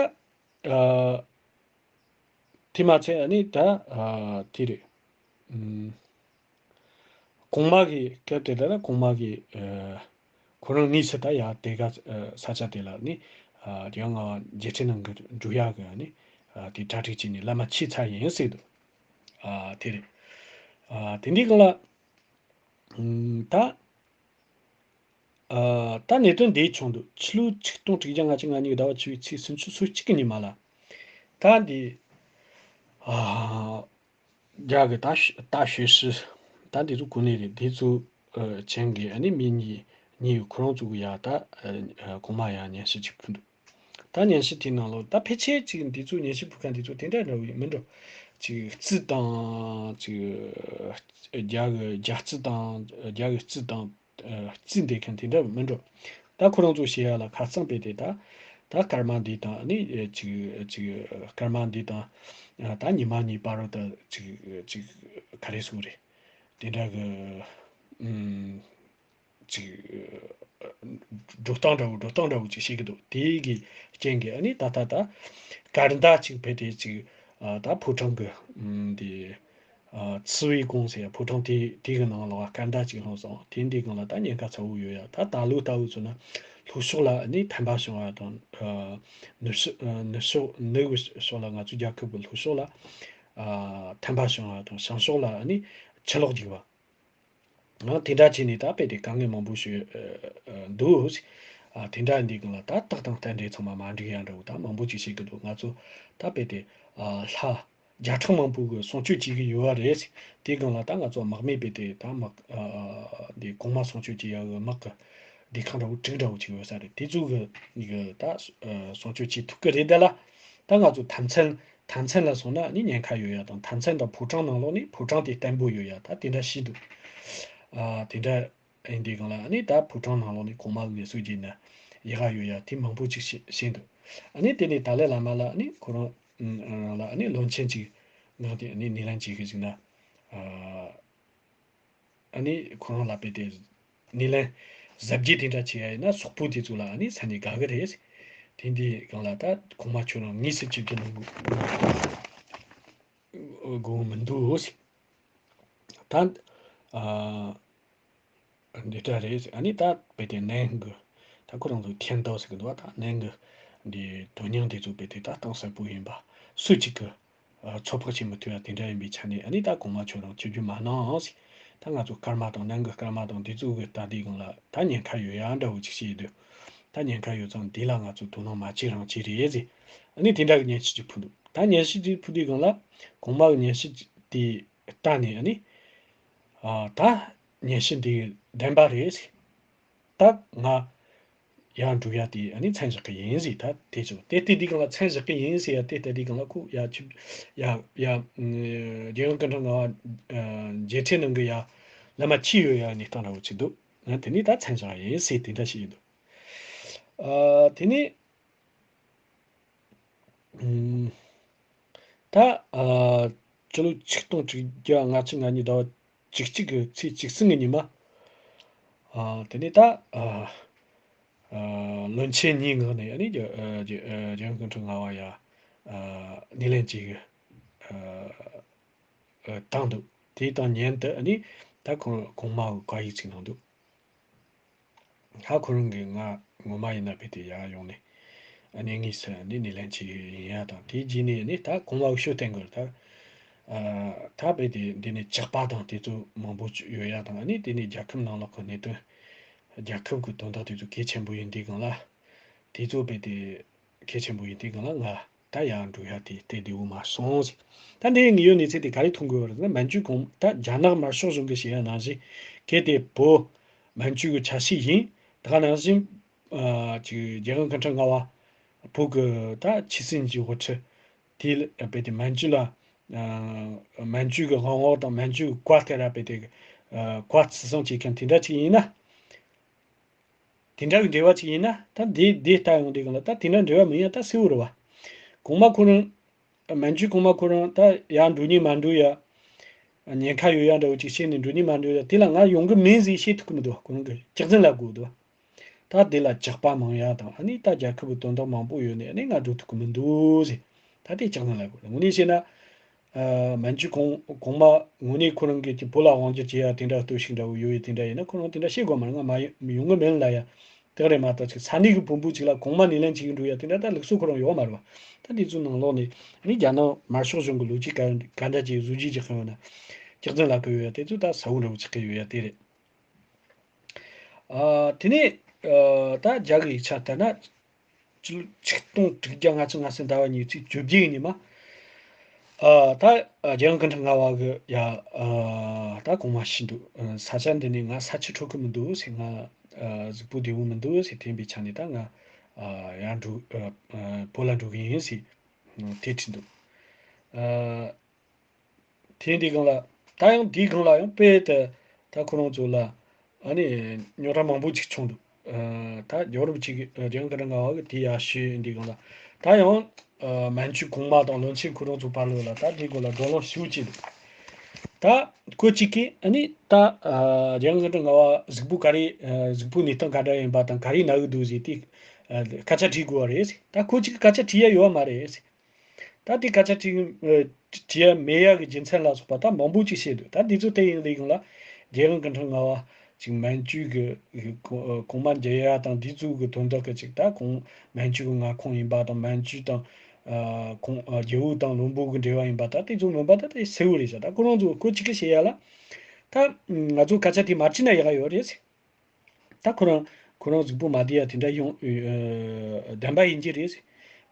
ཨ། དེ་མ་ཚད་ཨ་ནི་ད། ཨ། དེ་རེད། ཨུམ། གོང་མ་གི་སྐབས་དེ་ལ་ན་གོང་མ་གི་ཨ། ཁོ་རང་དངོས་སུ་ད་ཡ་དེ་ག་ཨ། ས་ཆ་དེ་ལ་ནི། ཨ། རྒྱལ་ང་མཇལ་འཕྲད་གནང་གི་འགྲོ་ཡག་གི་ནི། ཨ། དེ་གྲ་སྒྲིག་བྱས་ནས་བླ་མ་ཆས་ཚར་ཡིན་ཟེར་འདུག་ཨ། དེ་རེད། ཨ། དེ་འདྲའི་སྒང་ལ། ཨུམ། ད། ཨ། ད་གནད་དོན་འདི་བྱུང་འདུག་ཕྱི་ལོ་ཆིག་སྟོང་དྲུག་བརྒྱ་ལྔ་བཅུ་ང་གཉིས་ཟླ་བ་བཅུ་པའི་ཚེས་སུམ་ཅུ་སོ་གཅིག་གི་ཉི་མ་ལ། ད་འདི། ཨ། རྒྱ་གི་ད་ད་ཞོལ་ཕྱི། ད་འདི་ཚོ་གོ་གནས་རེད། འདི་ཚོ་ཨ། ཅན་གི་ཨ་ནི་མི་གཉིས་གཉིས་ཁོ་རང་ཚོ་གི་ཡ་ད་ཨ། གོང་མ་ཡ་སྙན་ཞུ་ཅིག་ཕུལ་འདུག་ད་སྙན་ཞུ་དེའི་ནང་ལོགས་ད་ཕལ་ཆེར་ཅིག་འདི་ཚོ་སྙན་ཞུ་ཕུལ་མཁན་འདི་ཚོ་དེ་འདྲ་འདྲ་བོ་ཡིན་མི་འགྲོ། ཅིག་རྩིས་དང་ཅིག་རྒྱ་གི་རྒྱ་རྩིས་དང་རྒྱ་གི་རྩིས་དང་རྩིས་འདེབས་མཁན་དེ་འདྲ་མི་འགྲོ། ད་ཁོ་རང་ཚོ་བཤད་ཡ་ལ་ཁ་རྩང་དཔེ་དེ་ད་ད་སྐར་མ་འདི་དང་ནི་ཅིག་ཅིག་སྐར་མ་འདི་དང་ད་ཉི་མ་གཉིས་བར་དུ་ཅིག་ཅིག་ག་རེ་ཟེར་དགོས་རེད། དེ་འདྲ་གི་ཨུམ། ཅིག་འགྲོ་སྟངས་འདྲ་བོ་འགྲོ་སྟངས་འདྲ་བོ་ཅིག་བཤད་ཀྱི་འདུག་དེ་གི་རྐྱེན་གྱིས་ཨ་ནི་ད་ལྟ་ད་སྐར་མདའ་ཅིག་ཕེབས་ཏེ་ཅིག་ཨ་ད་ཕོ་བྲང་གི་ཨུམ་དེ་ཨ་ཚི་བའི་གུང་ཟེར་ཡ་ཕོ་བྲང་དེ་དེ་གི་ནང་ལ་སྐར་མདའ་ཅིག་ལྷུང་སོང་། དེ་འདི་སྒང་ལ་ད་ཉེན་ཁ་ཚ་བོ་ཡོད་ཡ། ད་ད་ལོ་ལྟ་བུ་ཚོ་ན་ལྷོ་ཕྱོགས་ལ་ཨ་ནི་ཐན་པ་བྱུང་བ་དང་ཨ་ནུབ་ཕྱོགས་ཨ་ནུབ་ཕྱོགས་ནུབ་ཕྱོགས་ལ་ང་ཚོ་རྒྱལ་ཁབ་ཀྱི་ལྷོ་ཕྱོགས་ལ་ཨ་ཐན་པ་བྱུང་བ་དང་བྱང་ཕྱོགས་ལ་ཨ་ནི་ཆུ་ལོག་རྒྱུག་པ། ཨ་དེ་འདྲ་བྱས་ནས་ད་དཔེ་དེ་དཀའ་ངལ་མང་པོ་ཞིག་ཨ་ཨ་འདུག་ཨ་དེ་འདྲ་འདི་སྒང་ལ་ད་རྟགས་དང་རྟེན་འབྲེལ་ཚང་མ་མ་འགྲིག་ཡ་འདྲ་བོ་ད་མང་པོ་ཅིག་བཤད་ཀྱི་འདུག་ང་ཚོ་ད་དཔེ་དེ་ཨ་ལྷ་བརྒྱ་ཕྲག་མང་པོ་གི་སྲུང་སྐྱོབ་བྱེད་ཀྱི་ཡོད་པ་རེད། དེ་སྒང་ལ་ད་ང་ཚོ་དམག་མི་དཔེ་དེ་ད་དམག་ཨ་འདི་གོང་མ་སྲུང་སྐྱོབ་བྱེད་ཡ་གི་དམག་གི་སྡེ་ཁག་འདྲ་བོ་དྲུག་འདྲ་བོ་ཅིག་ཡོད་ས་རེད། དེ་ཚོ་གི་གི་ད་ཨ་སྲུང་སྐྱོབ་བྱེད་ཐུབ་ཀྱི་རེད་ད་ལ། ད་ང་ཚོ་མཐའ་མཚམས་མཐའ་མཚམས་ལ་སོང་ན་ནི་ཉེན་ཁ་ཡོད་ཡ་དང་མཐའ་མཚམས་དང་ཕོ་བྲང་ནང་ལོགས་ནི་ཕོ་བྲང་དེ་བརྟན་པོ་ཡོད་ཡ་ད་དེ་འདྲ་ཞིག་འདུག་ཨ་དེ་འདྲ་ཡིན་དུས་སྒང་ལ་ནི་ད་ཕོ་བྲང་ནང་ལོགས་ནི་གོང་མ་གི་ངལ་གསོ་བྱས་ན་ཡག་ག་ཡོད་ཡ་དེ་མང་པོ་ཅིག་ཤེས་ཤེས་འདུག་ཨ་ནི་དེ་ནས་ཏཱ་ལའི་བླ་མ་ལ་ནི་ཁོ་རང་རང་ལ་ནི་བློན་ཆེན་ཅིག་ངང་དེ་ནི་སྣེ་ལེན་བྱེད་གི་ཅིག་ན་ཨ། ཨ་ནི་ཁོ་རང་ལ་དཔེ་དེ་སྣེ་ལེན་གཟབ་རྒྱས་དེ་འདྲ་བྱེད་ཡ་ཡིན་ན་སོག་པོ་དེ་ཚོ་ལ་ཨ་ནི་ས་ནས་དགའ་གི་རེད། དེ་འདི་སྒང་ལ་ད་གོང་མ་ཁྱོད་རང་དངོས་སུ་ཅིག་གི་ནང་དགོས་མི་འདུག་ད་ཨ་འདི་འདྲ་རེད། ཨ་ནི་ད་དཔེ་དེ་ནན་གི་ ད་ཁོ་རང་ཚོ་མཁྱེན་རྟོགས་ཟེར་གི་འདུག་བ། ད་ནང་གི་འདི་དོན་སྙིང་དེ་ཚོ་དཔེ་དེ་ད་གཏིང་ཟབ་པོ་ཡིན་པ། སུ་གཅིག་གི་ཚོད་དཔག་བྱེད་མི་ཐུབ་ཡ་དེ་འདྲ་ཡིན་པའི་ཆ་ནས། ཨ་ནི་ད་གོང་མ་ཁྱོད་རང་ཆིབས་བསྒྱུར་མ་གནང་ཟེར། ད་ང་ཚོ་སྐར་མ་དང་ནང་གི་སྐར་མ་དང་འདི་ཚོ་གི་ད་འདི་སྒང་ལ་ད་ཉེན་ཁ་ཡོད་ཡ་འདྲ་བོ་ཅིག་བཤད་འདུག་ད་ཉེན་ཁ་ཡོད་ཙང་འདི་ལ་ང་ཚོ་དོ་སྣང་མ་བྱེད་རང་བྱེད་རེད་ཟེར། ཨ་ནི་དེ་འདྲ་གི་སྙན་ཞུ་ཅིག་ཕུལ་འདུག་ད་སྙན་ཞུ་ཅིག་ཕུལ་དུས་སྒང་ལ་གོང་མ་གི་སྙན་ཞུ་དེ་ལྟ་ནས། ཨ་ནི་ཨ་ད་སྙན་ཞུ་འདི་བདེན་པ་རེད་ཟེར། ད་ང་ཡར་འགྲོ་ཡ་དེ་ཨ་ནི་མཚན་བཞག་གི་ཡིན་ཟེར། ད་དེ་ཚོ་དེ་ལྟ་དུས་སྒང་ལ་མཚན་བཞག་གི་ཡིན་ཟེར་ཡ་དེ་ལྟ་དུས་སྒང་ལ་ཁོ་ཡ་ཆིབས་ཡ་ཡ་རྒྱལ་ཡོངས་སྐུ་ཕྲེང་ལྔ་པ་མཇལ་འཕྲད་གནང་གི་ཡ་བླ་མ་ཁྱེད་ཡོད་ཡ་གནས་སྟངས་འདྲ་བོ་ཅིག་འདུག་ཨ་དེ་ནས་ད་མཚན་བཞག་ཡིན་ཟེར་དེ་འདྲ་ཞིག་ཡིན་འདུག་ཨ་དེ་ནས། ཨུམ། ད་ཨ་ཕྱི་ལོ་ཆིག་སྟོང་དྲུག་བརྒྱ་ལྔ་བཅུ་ང་གཉིས་ཟླ་བ་བཅུ་གཅིག་གི་ཚེས་བཅུ་གསུམ་གི་ཉིན་མ། ཨ་དེ་ནས་ད་ཨ་ཨ་བློན་ཆེན་གཉིས་མངགས་ནས། ཨ་ནི་རྒྱ་ཨ་རྒྱ་ཨ་རྒྱལ་ཡོངས་སྐུ་ཕྲེང་ལྔ་པ་ཡ་ཨ་སྣེ་ལེན་བྱེད་གི་ཨ་ཨ་བཏང་འདུག་དེ་དང་མཉམ་དུ་ཨ་ནི་ད་གོང་གོང་མ་གི་བཀའ་ཡིག་ཅིག་གནང་འདུག་ཧ་ཁོ་རང་གིས་ང་ངོ་མ་ཡིན་ན་དཔེ་དེ་ཡར་ཡོང་ནས་ཨ་ནི་དངོས་སུ་ཨ་ནི་སྣེ་ལེན་བྱེད་ཀྱི་ཡིན་ཡ་དང་། དེའི་རྗེས་ནས་ཨ་ནི་ད་གོང་མ་གི་ཤོ་བསྟན་དགོས་ད། ཨ་ད་དཔེ་དེ་འདི་ནས་ཇག་པ་དང་དེ་ཚོ་མང་པོ་ཡོད་ཡ་དང་། ཨ་ནི་དེ་ནས་རྒྱལ་ཁབ་ནང་ལོགས་ཀྱི་གནད་དོན། རྒྱལ་ཁབ་ཀྱི་དོན་དག་དེ་ཚོ་གལ་ཆེན་པོ་ཡིན་དུས་སྒང་ལ། དེ་ཚོ་དཔེ་དེ་གལ་ཆེན་པོ་ཡིན་དུས་སྒང་ལ་ང་ད་ཡར་འགྲོ་ཡ་དེ་དེ་བདེ་བོ་མ་སོང་ཟེར། ད་འདི་ངས་ཡོད་གནས་ཚུལ་དེ་ག་རེ་མཐོང་དགོས་པ་རེད་ཟེར་ན། མན་ཇུ་གོང་ད་རྒྱ་ནག་དམར་ཤོག་གཞུང་གིས་བཤད་ཡ་ནང་བཞིན་གལ་ཏེ་བོད་མན་ཇུ་གི་ཆ་ཤས་ཡིན། ད་ག་ནང་བཞིན་ཨ་ཅིག་རྒྱལ་ཡོངས་སྐུ་ཕྲེང་ལྔ་པ་བོད་ཀྱི་ད་ཆོས་སྲིད་ཀྱི་དབུ་ཁྲིད་དེ་ལ་དཔེ་དེ་མན་ཇུ་ལ་ཨ་མན་ཇུ་གི་དབང་འོག་དང་མན་ཇུ་གི་བཀའ་ལྟར་དཔེ་དེ་ཨ་བཀའ་བརྩི་སྲུང་བྱེད་མཁན་དེ་འདྲ་ཅིག་ཡིན་ན། དེ་འདྲ་གི་འབྲེལ་བ་ཅིག་ཡིན་ན། ད་འདི་འདི་ལྟ་ཡོང་དུས་སྒང་ལ་ད་དེ་འདྲ་འབྲེལ་བ་མིན་ཡ་ད་གསལ་བོ་རེད་བ། གོང་མ་ཁོ་རང་མན་ཇུ་གོང་མ་ཁོ་རང་ད་ཡར་འགྲོ་ཉན་མ་འགྲོ་ཡ་ཉེན་ཁ་ཡོད་ཡ་འདྲ་བོ་ཅིག་བཤད་ནས་འགྲོ་ཉན་མ་འགྲོ་ཡ་དེ་ལ་ང་ཡོང་གི་མིན་ཟེར་བཤད་ཐུབ་ཀྱི་མི་འདུག་ཁོ་རང་གི་སྐྱག་རྫུན་ལབ་དགོས་འདུག་ད་དེ་ལ་ཇག་པ་མང་ཡ་དང་། ཨ་ནི་ད་རྒྱལ་ཁབ་ཀྱི་དོན་དག་མང་པོ་ཡོད་ནས་ཨ་ནི་ང་འགྲོ་ཐུབ་ཀྱི་མི་འདུག་ཟེར། ད་དེ་སྐྱག་རྫུན་ལབ་དགོས་རེད། དངོས་གནས་བཤད་ན། ཨ་མན་ཇུ་གོང་གོང་མ་དངོས་གནས་ཁོ་རང་གིས་ཀྱི་བོད་ལ་དབང་སྒྱུར་བྱེད་ཡ་དེ་འདྲ་སྟོབས་ཤུགས་འདྲ་བོ་ཡོད་ཡོད་དེ་འདྲ་ཡིན་ན་ཁོ་རང་དེ་འདྲ་བཤད་དགོས་མ་རེད། ང་མ་ཡོང་གི་མིན་ལབ་ཡ་དེ་རེད་མ་གཏོགས། ཅིག་ས་གནས་ཀྱི་བོན་པོ་ཅིག་ལ་གོང་མ་སྣེ་ལེན་བྱེད་ཀྱི་འགྲོ་ཡ་དེ་འདྲ་ད་ལུགས་སྲོལ་ཁོ་རང་ཡོད་མ་རེད་བ། ད་དེ་ཚོའི་ནང་ལོགས་ནས་ནི་རྒྱ་ནག་དམར་ཤོག་གཞུང་གི་ལོ་རྒྱུས་ག་ག་འདྲ་ཅིག་བཟོ་བཅོས་ཅིག་གང་ཡོད་ན། སྐྱག་རྫུན་ལབ་གི་ཡོད་ཡ་དེ་ཚོ་ད་གསལ་བོ་འདྲ་བོ་ཆགས་ཀྱི་ཡོད་ཡ་དེ་རེད། ཨ་དེ་ནས་ཨ་ད་རྒྱ་གི་ཡིག་ཆ་ལྟར་ན། ཆིག་སྟོང་དྲུག་བརྒྱ་ལྔ་བཅུ་ང་གསུམ་ཟླ་བ་གཉིས་ཚེས་བཅོ་བརྒྱད་ཉིན་མ། ཨ་ད་རྒྱལ་ཡོངས་སྐུ་ཕྲེང་ལྔ་པ་གི་ཡ་ཨ་ད་གོང་མ་ཤི་འདུག་ཨ་ས་ཆ་འདི་ནས་ང་ས་ཆུ་འཕྲོད་ཀྱི་མི་འདུག་ཟེར། ང་ཨ་གཟུགས་པོ་བདེ་བོ་མི་འདུག་ཟེར། དེ་ཡིན་པའི་ཆ་ནས་ད་ང་ཨ་ཡར་འགྲོ་ཨ་ཨ་བོད་ལ་འགྲོ་གི་ཡིན་ཟེར་དེ་བྲིས་འདུག་ཨ། དེ་འདི་སྒང་ལ་ད་ཡང་འདིའི་སྒང་ལ་ཡང་དཔེ་དེ་ད་ཁོ་རང་ཚོ་ལ་ཨ་ནི་རྙོག་དྲ་མང་པོ་ཅིག་བྱུང་འདུག་ཨ་ད་རྒྱལ་བ་རིན་པོ་ཆེ་གི་ཨ་རྒྱལ་ཡོངས་སྐུ་ཕྲེང་ལྔ་པ་གི་དེ་ཡར་ཞུས་འདིའི་སྒང་ལ་ད་ཡང་ཨ་མན་ཇུ་གོང་མ་དང་བློན་ཆེན་ཁོ་རང་ཚོ་བར་ལོ་ལ་ད་འདིའི་སྒང་ལ་བགྲོ་གླེང་ཞེ་པོ་ཅིག་འདུག་ད་ཁོ་གཅིག་གིས་ཨ་ནི་ད་ཨ་རྒྱལ་ཡོངས་སྐུ་ཕྲེང་ལྔ་པ་གཟུགས་པོ་ག་རེ་ཨ་གཟུགས་པོ་གནས་སྟངས་ག་འདྲ་ཡིན་པ་དང་ག་རེ་ན་གི་འདུག་ཟེར་དེ་ཨ་སྐད་ཆ་དྲིས་དགོས་པ་རེད། ད་ཁོ་གཅིག་གིས་སྐད་ཆ་དྲིས་ཡ་ཡོད་མ་རེད། ད་དེ་སྐད་ཆ་དྲི་ཨ་དྲི་ཡ་མེད་ཡ་གི་རྒྱུ་མཚན་ལ་སོགས་པ་ད་མང་པོ་ཅིག་བཤད་འདུག་ད་འདི་ཚོ་དེ་ཡིན་ལེ་ཡིན་ལ་རྒྱལ་ཡོངས་སྐུ་ཕྲེང་ལྔ་པ་ཅིག་མན་ཇུ་གི་གོང་གོང་མ་མཇལ་ཡ་དང་འདི་ཚོ་གི་དོན་དག་གི་ཅིག་ད་གོང་མན་ཇུ་གི་མངའ་ཁོངས་ཡིན་པ་དང་མན་ཇུ་དང་ཨ་ཁོང་ཨ་རྒྱལ་པོ་དང་བློན་པོ་གི་འབྲེལ་བ་ཡིན་པ་ད་དེ་ཚོ་མིན་པ་ད་དེ་གསལ་བོ་རེད་ཤག་ད་ཁོ་རང་ཚོ་ཁོ་གཅིག་གིས་བཤད་ཡ་ལ་ད་ང་ཚོ་སྐད་ཆ་དེ་མ་དྲིས་ན་ཡག་ག་ཡོད་རེད། ད་ཁོ་རང་ཁོ་རང་གཟུགས་པོ་མ་བདེ་ཡ་དེ་འདྲ་ཡོང་ཨ་བདེན་པ་ཡིན་གྱི་རེད།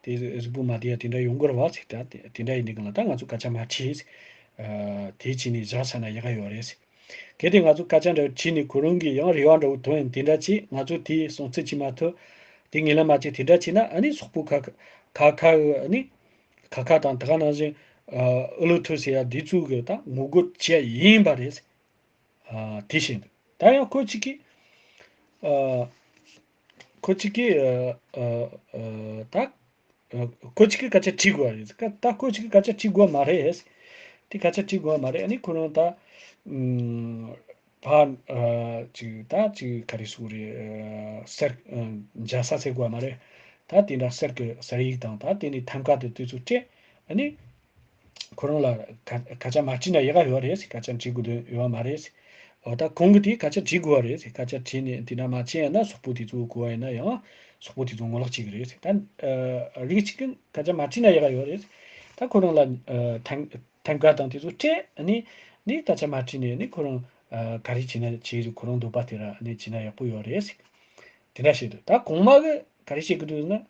དེ་གཟུགས་པོ་མ་བདེ་ཡ་དེ་འདྲ་ཡོང་གི་རེད་བ་ཟེར། ད་དེ་དེ་འདྲ་ཡིན་དུས་སྒང་ལ་ད་ང་ཚོ་སྐད་ཆ་མ་དྲིས། ཨ་དེ་བྱས་ནས་བཞག་ཚར་ན་ཡག་ག་ཡོད་རེད་ཟེར། གལ་ཏེ་ང་ཚོ་སྐད་ཆ་འདྲ་བོ་དྲིས་ནས་ཁོ་རང་གིས་ཡང་རེ་བ་འདྲ་བོ་བཏོན་ཡིན་དེ་འདྲ་བྱས་ང་ཚོ་དེ་སྲུང་བརྩི་བྱེད་མ་ཐུབ། དེ་ངོས་ལེན་མ་བྱེད་དེ་འདྲ་བྱས་ན་ཨ་ནི་སོག་པོ་ཁ་ཁ་ཁ་ཁ་གི་ཨ་ནི་ཁ་ཁ་དང་དེ་ག་ནང་བཞིན་ཨ་ཨུ་ལུ་ཐུ་ཟེར་ཡ་འདི་ཚོ་གི་ད་ངོ་རྒོལ་བྱས་ཡིན་པ་རེད། ཨ་དེ་བཞིན་དུ་ད་ཡང་ཁོ་གཅིག་གིས་ཨ་ཁོ་གཅིག་གིས་ཨ་ཨ་ཨ་ད་ཨ་ཁོ་གཅིག་གིས་སྐད་ཆ་དྲི་དགོས་པ་རེད། ད་ཁོ་གཅིག་གིས་སྐད་ཆ་དྲི་དགོས་མ་རེད། དེ་སྐད་ཆ་དྲི་དགོས་མ་རེད། ཨ་ནི་ཁོ་རང་ད་ཨམ་ཕ་ཨ་ཅིག་ད་ཅིག་ག་རེ་ཟེར་དགོས་རེད། ཨ་གསེར་ཨ་འཇའ་ས་ཟེར་དགོས་མ་རེད། ད་དེ་འདྲ་གསེར་གི་གསེར་ཡིག་དང་ད་དེ་ནས་ཐམ་ཀ་དེ་དུས་ཚོད་སྤྲད་ཨ་ནི། ཁོ་རང་ལ་ཁ་ཁ་ཆ་མ་དྲིས་ན་ཡག་ག་ཡོད་རེད། ཁ་ཆ་འདྲི་དགོས་དོན་ཡོད་མ་རེད། འོ་ད་གོང་གི་དེ་སྐད་ཆ་དྲིས་དགོས་པ་རེད་ཟེར། སྐད་ཆ་དྲིས་ནས་དེ་འདྲ་མ་བྱས་ན་སོག་པོ་དེ་ཚོ་གོ་བ་ཡིན་ན་ཡང་སོག་པོ་དེ་ཚོ་ངོ་ལོག་བྱེད་ཀྱི་རེད་ཟེར། ད་ཨ་རིགས་གཅིག་གི་སྐད་ཆ་མ་དྲིས་ན་ཡག་ག་ཡོད་རེད་ཟེར། ད་ཁོ་རང་ལ་ཨ་ཐང་ཐང་ག་དང་དེ་ཚོ་སྤྲད་ནས་ནས་སྐད་ཆ་མ་དྲིས་ནས་ནས་ཁོ་རང་ཨ་ག་རེ་བྱས་ན་བྱས་ཟེར། ཁོ་རང་འདོད་པ་དེ་ར་ནས་བྱས་ན་ཡག་པོ་ཡོད་རེད་ཟེར། དེ་འདྲ་བྱས་འདུག། ད་གོང་མ་གི་ག་རེ་བྱེད་ཀྱི་འདུག་ཟེར་ན།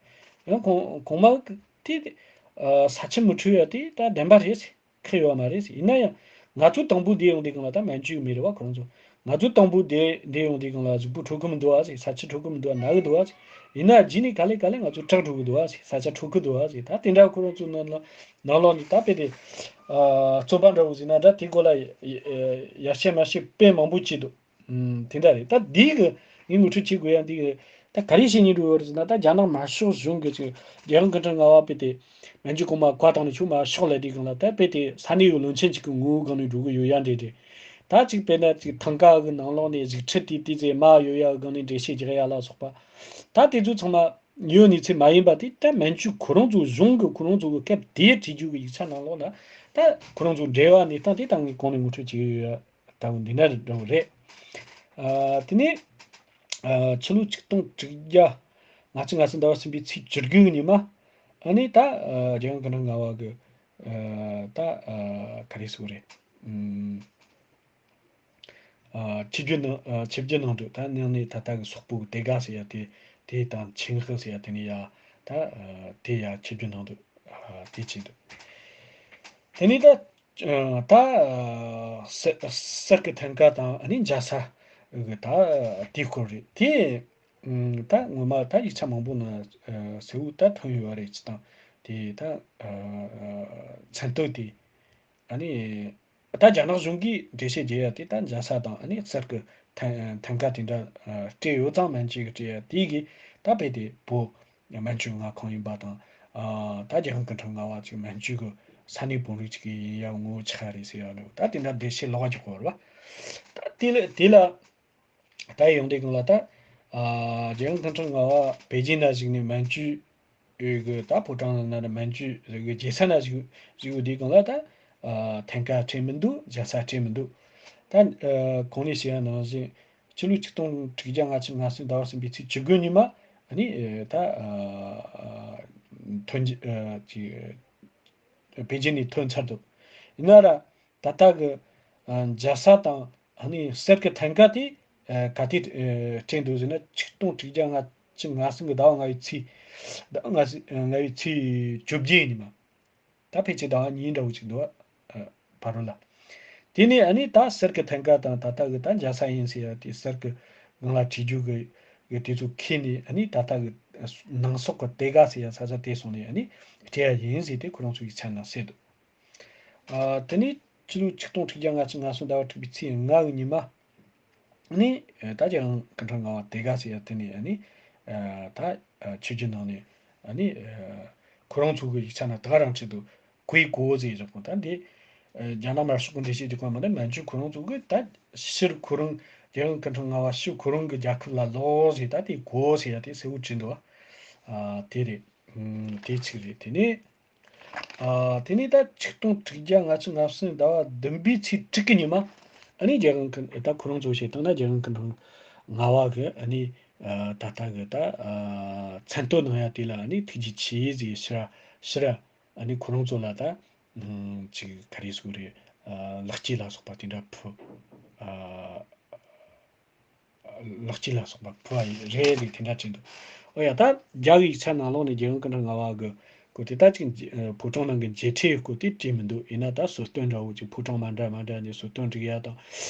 ཡང་གོང་གོང་མ་གི་དེ་ཨ་ས་ཆུ་མི་འཁྲུག་ཡ་དེ་ད་བདེན་པ་རེད་ཟེར། ཁག་ཡོད་མ་རེད་ཟེར། ཡིན་ན་ཡང་ང་ཚོ་དང་པོ་བསྡད་ཡོང་དུས་སྒང་ལ་ད་མན་ཇུ་མི་རེད་བ་ཁོ་རང་ཚོ། ང་ཚོ་དང་པོ་བསྡད་བསྡད་ཡོང་དུས་སྒང་ལ་གཟུགས་པོ་འཁྲུ་གི་མི་འདུག་བ་ཟེར། ས་ཆུ་འཁྲུ་གི་མི་འདུག་བ། ན་གི་འདུག་བ་ཟེར། ཡིན་ན་རྗེས་ནས་ག་ལེ་ག་ལེ་ང་ཚོ་སྐྲག་འགྲོ་གི་འདུག་བ་ཟེར། ས་ཆ་འཁྲུ་གི་འདུག་བ་ཟེར། ད་དེ་འདྲ་ཁོ་རང་ཚོ་ནང་ལ་ནང་ལོགས་ནས་ད་དཔེ་དེ་ཨ་རྩོད་པ་འདྲ་བོ་ཟེར་ན་འདྲ། དེ་སྐོར་ལ་ཡ་ཡ་ཡར་བཤད་མར་བཤད་དཔེ་མང་པོ་བྱས་འདུག། ཨུམ། དེ་འདྲ་རེད། ད་འདི་གི་ངས་ངོ་སྤྲོད་བྱེད་དགོས་ཡ་འདི་གི་ད་ག་རེ་བཤད་སྙིང་འདོད་ཡོད་རེད་ཟེར་ན། ད་རྒྱ་ནག་དམར་ཤོག་གཞུང་གི་ཅིག་རྒྱལ་ཡོངས་སྐུ་ཕྲེང་ལྔ་པ་དཔེ་དེ་མན་ཇུ་གོང་མ་བཀའ་བཏང་ནས་ཆུ་དམར་ཤོག་ལ་དེ་སྒང་ལ་ད་དཔེ་དེ་ས་གནས་ཡོད་བློན་ཆེན་ཅིག་གི་ངོ་བོའི་སྒང་ནས་འགྲོ་གི་ཡོད་ཡ་འདྲ་འདྲ། ད་ཅིག་དཔེར་ན་ཅིག་ཐང་ག་གི་ནང་ལོགས་ནས་གཟུགས་ཁྲིད་དེ་དེ་ཚེ་མ་ཡོད་ཡ་སྒང་ནས་འགྲེལ་བཤད་རྒྱག་ཡ་ལ་སོགས་པ། ད་དེ་ཚོ་ཚང་མ་ཡོད་ནི་ཚེ་མ་ཡིན་པ་དེ་ད་མན་ཇུ་ཁོ་རང་ཚོ་གཞུང་གི་ཁོ་རང་ཚོ་གི་སྐབས་དེའི་བྲིས་རྒྱུ་གི་ཡིག་ཆ་ནང་ལོགས་ན་ད་ཁོ་རང་ཚོ་འབྲེལ་བ་གནས་སྟངས་དེ་ད་ངས་གོང་ནས་ངོ་སྤྲོད་བྱེད་ཀྱི་ཡོད། ལྟ་བུ་འདི་འདྲ་འདྲ་བོ་རེད། ཨ་དེ་ནས་ཨ་ཕྱི་ལོ་ཆིག་སྟོང་དྲུག་བརྒྱ་ལྔ་བཅུ་ང་གསུམ་ཟླ་བ་གསུམ་པའི་ཚེས་བཅུ་དགུ་ཉིན་མ་ཨ་ནི་ད་ཨ་རྒྱལ་ཡོངས་སྐུ་ཕྲེང་ལྔ་པ་གི་ཨ་ད་ཨ་ག་རེ་ཟེར་དགོས་རེད། ཨུམ། ཨ་ཆིབས་བསྒྱུར་གནང་ཨ་ཆིབས་བསྒྱུར་གནང་འདུག། ད་ནང་ནས་ད་ལྟ་གི་སོག་པོ་གི་དེ་ག་ཟེར་ཡ་དེ་དེ་དང་ཆིང་ཧི་ཟེར་ཡ་དེ་ནས་ཡ་ད་ཨ་དེ་ཡ་ཆིབས་བསྒྱུར་གནང་འདུག། ཨ་དེ་བྱས་འདུག། དེ་ནས་ད་ཨ་ད་ཨ་གསེར་གསེར་གྱི་ཐང་ག་དང་ཨ་ནི་འཇའ་ས་གི་ད་དེའི་སྐོར་རེད། དེ་ཨ་ད་ངོ་མ་ད་ཡིག་ཆ་མང་པོ་ནང་ཨ་གསལ་བོ་ད་ཐོན་ཡོད་པ་རེད། སྤྱིར་བཏང་དེ་ད་ཨ་མཚན་བསྟོད་དེ་ཨ་ནི་ད་རྒྱ་ནག་གཞུང་གིས་འགྲེལ་བཤད་རྒྱག་ཡ་དེ་ད་འཇའ་ས་དང་ཨ་ནི་གསེར་གྱི་ཐང་ཐང་ག་དེ་འདྲ་ཨ་སྤྲད་ཡོད་ཙང་མན་ཇུ་གིས་སྤྲད་ཡ་དེ་གིས་ད་དཔེ་དེ་བོད་མན་ཇུ་མངའ་ཁོངས་ཡིན་པ་དང་། ཨ་ད་རྒྱལ་ཡོངས་སྐུ་ཕྲེང་ལྔ་པ་ཅིག་མན་ཇུ་གི་ས་གནས་བོད་རིགས་ཅིག་ཡིན་ཡ་ངོ་བོ་ཆགས་རེད་ཟེར་ཡ་རེད། ད་དེ་འདྲ་འགྲེལ་བཤད་ལོག་རྒྱག་གི་ཡོད་རེད་བ། ད་དེ་ལ་དེ་ལ་ད་ཡོང་དུས་སྒང་ལ་ད་ཨ་རྒྱལ་ཡོངས་སྐུ་ཕྲེང་ལྔ་པ་པེ་ཅིན་ན་བཞུགས་ནས་མན་ཇུ་གི་ད་ཕོ་བྲང་ནང་ན་མན་ཇུ་གི་རྒྱལ་ས་ན་བཞུགས་བཞུགས་དུས་སྒང་ལ་ད་ཨ་ཐང་ག་སྤྲད་མི་འདུག། འཇའ་ས་སྤྲད་མི་འདུག། ད་ཨ་གོང་ནས་བཤད་ཡ་ནང་བཞིན་ཕྱི་ལོ་ཆིག་སྟོང་དྲུག་བརྒྱ་ལྔ་བཅུ་ང་གསུམ་ཟླ་བ་གསུམ་པའི་ཚེས་བཅུ་དགུ་ཉིན་མ་ཨ་ནི་ཨ་ད་ཨ་ཐོན་རྒྱུ་ཨ་ཅིག་པེ་ཅིན་ནས་ཐོན་ཚར་འདུག། ཡིན་ན་ར་ད་ལྟ་གི་ཨ་འཇའ་ས་དང་ཨ་ནི་གསེར་གྱི་ཐང་ག་དེ་ཨ་ག་དུས་ཨ་སྤྲད་འདུག་ཟེར་ན། ཆིག་སྟོང་དྲུག་བརྒྱ་ལྔ་བཅུ་ང་གསུམ་གྱི་ཟླ་བ་ལྔ་པའི་ཚེས་ཟླ་བ་ལྔ་པའི་ཚེས་བཅོ་བརྒྱད་ཉིན་མ། ད་ཕལ་ཆེར་ཟླ་བ་གཉིས་འདྲ་བོ་ཅིག་འདུག་ཨ་བར་རོ་ལ། དེ་ནས་ཨ་ནི་ད་གསེར་གྱི་ཐང་ག་དང་ད་ལྟ་གི་ད་འཇའ་ས་ཡིན་ཟེར་ཡ་དེ་གསེར་གྱི་སྒང་ལ་བྲིས་རྒྱུ་གི་གི་དེ་ཚོ་ཁྱེར་ནས་ཨ་ནི་ད་ལྟ་གི་ནང་སོག་གི་དེ་ག་ཟེར་ཡ་ས་ཆ་དེ་སོང་ནས་ཨ་ནི་སྤྲད་ཡ་ཡིན་ཟེར་ཏེ་ཁོ་རང་ཚོ་ཡིག་ཆ་ནང་གསལ་འདུག། ཨ་དེ་ནས་ཕྱི་ལོ་ཆིག་སྟོང་དྲུག་བརྒྱ་ལྔ་བཅུ་ང་གསུམ་ཟླ་བ་དྲུག་པའི་ཚེས་ལྔ་གི་ཉིན་མ་ནི་ཨ་ད་རྒྱལ་ཡོངས་སྐུ་ཕྲེང་ལྔ་པ་དེ་ག་ཟེར་ཡ་དེ་ནས་ཨ་ནི་ཨ་ད་ཨ་ཆིབས་བསྒྱུར་གནང་ནས་ཨ་ནི་ཨ་ཁོ་རང་ཚོ་གི་ཡིག་ཆ་ནང་ད་ག་རང་བྲིས་འདུག། གུའི་གོ་ཟེར་བཞག་པ་ད་འདི་ཨ་རྒྱ་ནག་དམར་ཤོག་གི་འགྲེལ་བཤད་ཀྱི་སྐོར་མ་ནི་མན་ཇུ་ཁོ་རང་ཚོ་གི་ད་ཕྱིར་ཁོ་རང་རྒྱལ་ཡོངས་སྐུ་ཕྲེང་ལྔ་པ་ཕྱིར་ཁོ་རང་གི་རྒྱལ་ཁབ་ལ་ལོག་ཟེར་ད་དེ་གོ་ཟེར་ཡ་དེ་གསལ་བོ་བྲིས་འདུག། ཨ་དེ་རེད། ཨ་དེ་གཅིག་རེད། དེ་ནས། ཨ་དེ་ནས་ད་ཆིག་སྟོང་དྲུག་བརྒྱ་ལྔ་བཅུ་ང་གསུམ་ཟླ་བ་བདུན་པའི་ཚེས་དྲུག་གི་ཉིན་མ་ཨ་ནི་རྒྱལ་ཡོངས་ཀྱི་ད་ཁོ་རང་ཚོ་བཤད་སྟངས་ན་རྒྱལ་ཡོངས་ཀྱི་ལྔ་པ་གི་ཨ་ནི་ཨ་ད་ལྟ་གི་ད་ཨ་མཚན་བསྟོད་གནང་ཡ་དེ་ལ་ཨ་ནི་ཐུགས་རྗེ་ཆེ་ཟེར་ཕྱིར་ཕྱིར་ཨ་ནི་ཁོ་རང་ཚོ་ལ་ད་ཨ་ཅིག་ག་རེ་ཟེར་དགོས་རེད། ཨ་ལེགས་སྐྱེས་ལ་སོགས་པ་དེ་འདྲ་ཕུལ། ཨ། ལེགས་སྐྱེས་ལ་སོགས་པ་ཕུལ་བ་ཡིན་རེད་རེད་དེ་འདྲ་བྲིས་འདུག། ཨོ་ཡ་ད་རྒྱ་གི་ཡིག་ཆ་ནང་ལོགས་ནས་རྒྱལ་ཡོངས་སྐུ་ཕྲེང་ལྔ་པ་གི་སྐོར་དེ་ད་ཅིག་ཕོ་བྲང་ནང་གི་མཇལ་འཕྲད་སྐོར་དེ་བྲིས་མི་འདུག། ཡིན་ན་ད་གསོལ་སྟོན་འདྲ་བོ་ཅིག་ཕོ་བྲང་མ་འདྲ་མ་འདྲ་ནས་གསོལ་སྟོན་སྒྲིག་ཡ་དང་།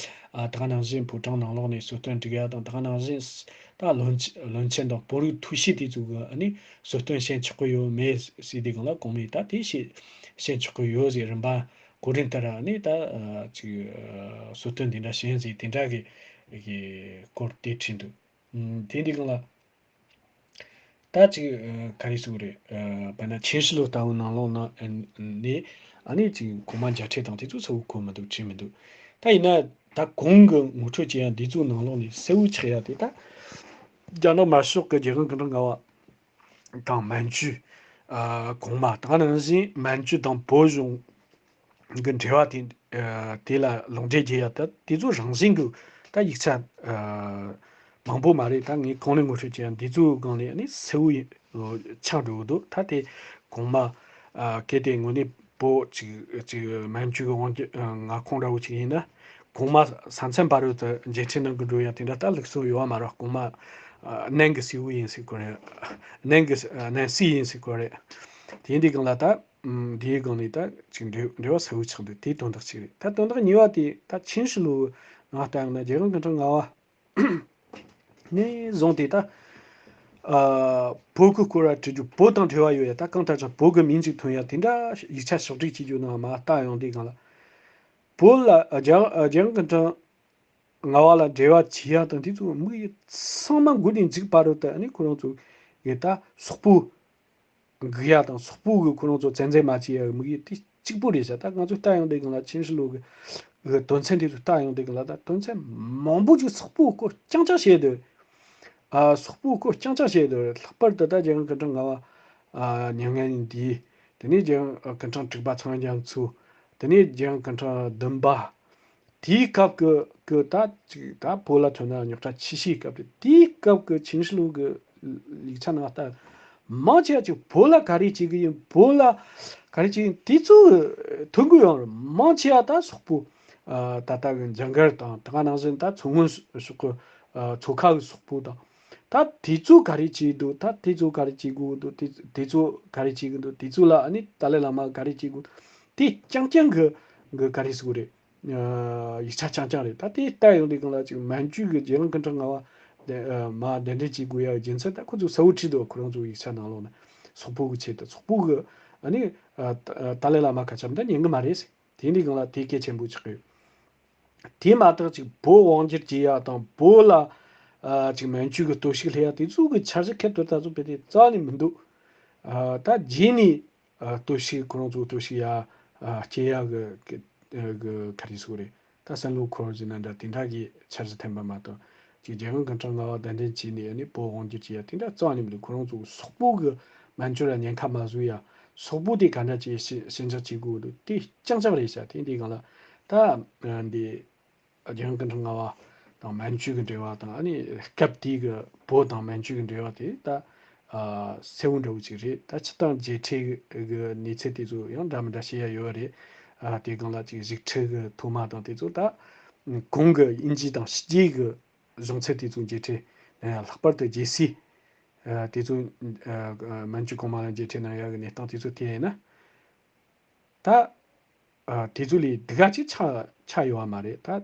ཨ་ད་ག་ནང་བཞིན་ཕོ་བྲང་ནང་ལོགས་ནས་གསོལ་སྟོན་སྒྲིག་ཡ་དང་། ད་ག་ནང་བཞིན་ད་བློན་ཆེན་བློན་ཆེན་དང་བོད་རིགས་ཐུའུ་ཞི་དེ་ཚོ་གི་ཨ་ནི་གསོལ་སྟོན་བྱེད་ཆོག་གི་ཡོད་མེད་ཟེར་དུས་སྒང་ལ་གོང་མས་ད་དེ་བྱེད་བྱེད་ཆོག་གི་ཡོད་ཟེར། རིམ་པ་གོ་རིམ་ལྟར་ཨ་ནི་ད་ཅིག་གསོལ་སྟོན་དེ་འདྲ་བྱེད་ཟེར་དེ་འདྲ་གི་གི་སྐོར་དེ་བྲིས་འདུག། ཨུམ། དེ་འདི་སྒང་ལ་ད་ཅིག་ཨ་ག་རེ་ཟེར་དགོས་རེད། ཨ་དཔེར་ན་ཆིན་ཧྲི་ལོ་ལྟ་བུ་ནང་ལོགས་ན་ཨ་ནི་ཨ་ནི་ཅིག་གོང་མ་མཇལ་འཕྲད་དང་དེ་ཚོ་གསལ་བོ་གོ་མི་འདུག། བྲིས་མི་འདུག། ད་ཡིན་ན་ད་གོང་གི་ངོ་སྤྲོད་བྱེད་ཡ་འདི་ཚོ་ནང་ལོགས་ནས་གསལ་བོ་ཆགས་ཡ་དེ་ད་རྒྱ་ནག་དམར་ཤོག་གི་རྒྱལ་ཡོངས་སྐུ་ཕྲེང་ལྔ་པ་དང་མན་ཇུ་ཨ་གོང་མ་དང་ནང་བཞིན་མན་ཇུ་དང་བོད་གཞུང་གི་འབྲེལ་བ་དེ་ཨ་དེ་ལ་ལུང་འདྲེན་བྱེད་ཡ་ད་དེ་ཚོ་རང་བཞིན་གྱི་ ད་ཡིག་ཆ་ཨ་མང་པོ་མ་རེད། ད་ངས་གོང་ནས་ངོ་སྤྲོད་བྱས་ཡ་འདི་ཚོའི་སྒང་ནས་ནི་གསལ་བོ་ཡིན་ཆགས་འགྲོ་གི་འདུག་ད་དེ་གོང་མ་ཨ་གལ་ཏེ་དངོས་གནས་བོད་ཅིག་ཅིག་མན་ཇུ་གི་དབང་སྒྱུར་ཨ་མངའ་ཁོངས་འདྲ་བོ་ཅིག་ཡིན་ན། གོང་མ་ས་མཚམས་བར་དུ་མཇལ་འཕྲད་གནང་གི་འགྲོ་ཡ་དེ་འདྲ་ད་ལུགས་སྲོལ་ཡོད་པ་མ་རེད། གོང་མ་ཨ་ནན་གི་སྲས་པོ་ཡིན་ཟེར་གོ་རེད། ནན་གི་ཨ་ནན་སྲས་ཡིན་ཟེར་གོ་རེད། དེ་འདི་སྒང་ལ་ད་ཨམ་འདིའི་སྒང་ནས་ད་ཅིག་འབྲེལ་འབྲེལ་བ་གསལ་བོ་ཆགས་འདུག་དེ་དོན་དག་ཅིག་རེད། ད་དོན་དག་གཉིས་པ་དེ་ད་ཆིན་ཧྲི་ལུའུ་ནང་ལྟ་ཡོང་ན་རྒྱལ་ཡོངས་སྐྱིན་གྲངས་ལྔ་པ་ནས་བཟུང་སྟེ་ད་ཨ་བོད་ཀྱི་སྐོར་བ་བྲི་རྒྱུ། བོད་དང་འབྲེལ་བ་ཡོད་ཡ། ད་གང་ལྟར་ཀྱང་བོད་ཀྱི་མིང་ཅིག་ཐོན་ཡ་དེ་འདྲ་ཡིག་ཆ་ཕྱོགས་སྒྲིག་བྱེད་རྒྱུ་ནང་མ་ལྟ་ཡོང་དུས་སྒང་ལ། བོད་ལ་རྒྱལ་རྒྱལ་ཡོངས་སྐྱིན་གྲངས་ལྔ་པ་ལ་འབྲེལ་བ་བྱེད་ཡ་དང་དེ་ཚོ་དམིགས་ཡུལ་ཚང་མ་འགོ་ནས་མཇུག་བར་དུ་ཨ་ནི་ཁོ་རང་ཚོ་གི་ད་སོག་པོ་འགུག་ཡ་དང་སོག་པོ་གི་ཁོ་རང་ཚོ་བཙན་འཛུལ་མ་བྱེད་ཡ་དམིགས་ཡུལ་དེ་གཅིག་པོ་རེད་ཤག་ད་ང་ཚོ་ལྟ་ཡོང་དུས་སྒང་ལ་ཆིན་ཧྲི་ལུའུ་གི་གི་དོན་ཚན་དེ་ཚོ་ལྟ་ཡོང་དུས་སྒང་ལ། ད་དོན་ཚན་མང་པོ་ཅིག་སོག་པོའི་སྐོར་རྐྱང་རྐྱང་བཤད་འདུག་ཨ་སོག་པོའི་སྐོར་རྐྱང་རྐྱང་བཤད་འདུག་ལྷག་པར་དུ་ད་རྒྱལ་ཡོངས་སྐྱིན་གྲངས་ལྔ་པ་ཨ་མྱ་ངན་འདས། དེ་ནས་རྒྱལ་ཡོངས་སྐྱིན་གྲངས་དྲུག་པ་ཚངས་དབྱངས་རྒྱ་མཚོ། དེ་ནས་རྒྱལ་ཡོངས་སྐྱིན་གྲངས་བདུན་པ། དེའི་སྐབས་ཀྱི་ཀྱི་ད་ཅིག་ད་བོད་ལ་མཚོན་ན་རྙོག་དྲ་ཆེ་ཤོས་སྐབས་དེ། དེའི་སྐབས་ཀྱི་ཆིན་ཧྲི་ལུའུ་གི་ཡིག་ཆ་ནང་ལྟ། མང་ཆེ་བ་ཅིག་བོད་ལ་ག་རེ་བྱེད་ཀྱི་ཡིན། བོད་ལ་ག་རེ་བྱེད་ཀྱི་ཡིན། དེ་ཚོ་ཐོན་གི་ཡོད་རེད། མང་ཆེ་བ་ད་སོག་པོ་ཨ་ད་ལྟ་གི་འཇིགས་སྐུལ་དང་། ད་ག་ནང་བཞིན་ད་མཚོ་སྔོན་ཕྱོགས་ཀྱི་ཨ་མཚོ་ཁ་གི་སོག་པོ་དང་། ད་དེ་ཚོ་ག་རེ་བྱེད་འདུག་ད་དེ་ཚོ་ག་རེ་བྱེད་དགོས་འདུག་དེ་དེ་ཚོ་ག་རེ་བྱེད་གི་འདུག་དེ་ཚོ་ལ་ཨ་ནི་ཏཱ་ལའི་བླ་མ་ག་རེ་བྱེད་དགོས། དེ་རྐྱང་རྐྱང་གི་གི་ག་རེ་ཟེར་དགོས་རེད། ཨ་ཡིག་ཆ་རྐྱང་རྐྱང་རེད། ད་དེ་ལྟ་ཡོང་དུས་སྒང་ལ་ཅིག་མན་ཇུ་གི་རྒྱལ་ཡོངས་སྐྱིན་གྲངས་ལྔ་པ་དེ་ཨ་མར་གདན་འདྲེན་བྱེད་དགོས་ཡ་རྒྱུ་མཚན་ད་ཁོ་ཚོས་གསལ་བོ་བྲིས་འདུག་ཁོ་རང་ཚོའི་ཡིག་ཆ་ནང་ལོགས་ན། སོག་པོ་གི་ཆེད་དུ། སོག་པོ་གི་ཨ་ནི་ཨ་ཏཱ་ལའི་བླ་མ་སྐུ་ཚབ་འདི་ཉན་གི་མ་རེད་ཟེར། དེ་འདི་སྒང་ལ་དེ་གལ་ཆེན་པོ་ཆགས་ཡོད། དེ་མ་གཏོགས་ཅིག་བོད་དབང་སྒྱུར་བྱེད་ཡ་དང་བོད་ལ་ཨ་ཅིག་མན་ཇུ་གི་གཏོར་བཤིག་སླེབས་ཡ་དེ་ཚོ་གི་འཆར་གཞི་ཁེར་ཐོག་ད་ཚོ་དཔེ་དེ་རྩ་ནས་མི་འདུག་ཨ་ད་རྗེས་ནས་ཨ་གཏོར་བཤིག་ཁོ་རང་ཚོ་གཏོར་བཤིག་ཡ་ཨ་སྐྱེལ་ཡ་གི་གི་གི་ག་རེ་ཟེར་དགོས་རེད། ད་བསམ་བློ་འཁོར་ཟེར་ན་འདྲ་དེ་འདྲ་གི་འཆར་གཞི་འཐེན་པ་མ་གཏོགས། ཅིག་རྒྱལ་ཡོངས་སྐྱིན་གྲངས་ལྔ་པ་གདན་འདྲེན་བྱས་ནས་ཨ་ནི་བོད་དབང་སྒྱུར་བྱེད་ཡ་དེ་འདྲ་རྩ་ནས་མི་འདུག་ཁོ་རང་ཚོ་སོག་པོ་གི་མན་ཇུ་ལ་ཉེན་ཁ་མ་བཟོ་ཡ། སོག་པོ་དེ་ག་འདྲ་ཅིག་ཞི་ཞི་འཇགས་བྱེད་དགོས་འདུག་དེ་རྐྱང་རྐྱང་རེད་ཤག་དེ་འདི་སྒང་ལ་ད་ཨ་འདི་རྒྱལ་ཡོངས་སྐྱིན་གྲངས་ལྔ་པ་དང་མན་ཇུ་གི་འབྲེལ་བ་དང་། ཨ་ནི་སྐབས་དེའི་གི་བོད་དང་མན་ཇུ་གི་འབྲེལ་བ་དེ་ད་ཨ་གསལ་བོ་འདྲ་བོ་ཅིག་རེད། ད་སྤྱིར་བཏང་མཇལ་འཕྲད་གི་གནས་ཚུལ་དེ་ཚོ་ཡང་འདྲ་མི་འདྲ་བཤད་ཡ་ཡོད་རེད། ཨ་དེ་སྒང་ལ་ཅིག་ཞིབ་ཕྲ་གི་ཐོག་མ་དང་དེ་ཚོ་ད་གོང་གི་དབྱིན་ཇི་དང་ཕྱི་རྒྱལ་གི་གཞུང་ཚབ་དེ་ཚོ་མཇལ་འཕྲད་ཡང་ལྷག་པར་དུ་རྒྱལ་སྲས་ཨ་དེ་ཚོ་ཨ་མན་ཇུ་གོང་མ་ལ་མཇལ་འཕྲད་གནང་ཡ་གི་གནས་སྟངས་དེ་ཚོ་དེ་ཡིན་ན། ད་ཨ་དེ་ཚོ་ལས་སྡུག་ག་ཅིག་ཆགས་ཆགས་ཡོད་པ་མ་རེད། ད་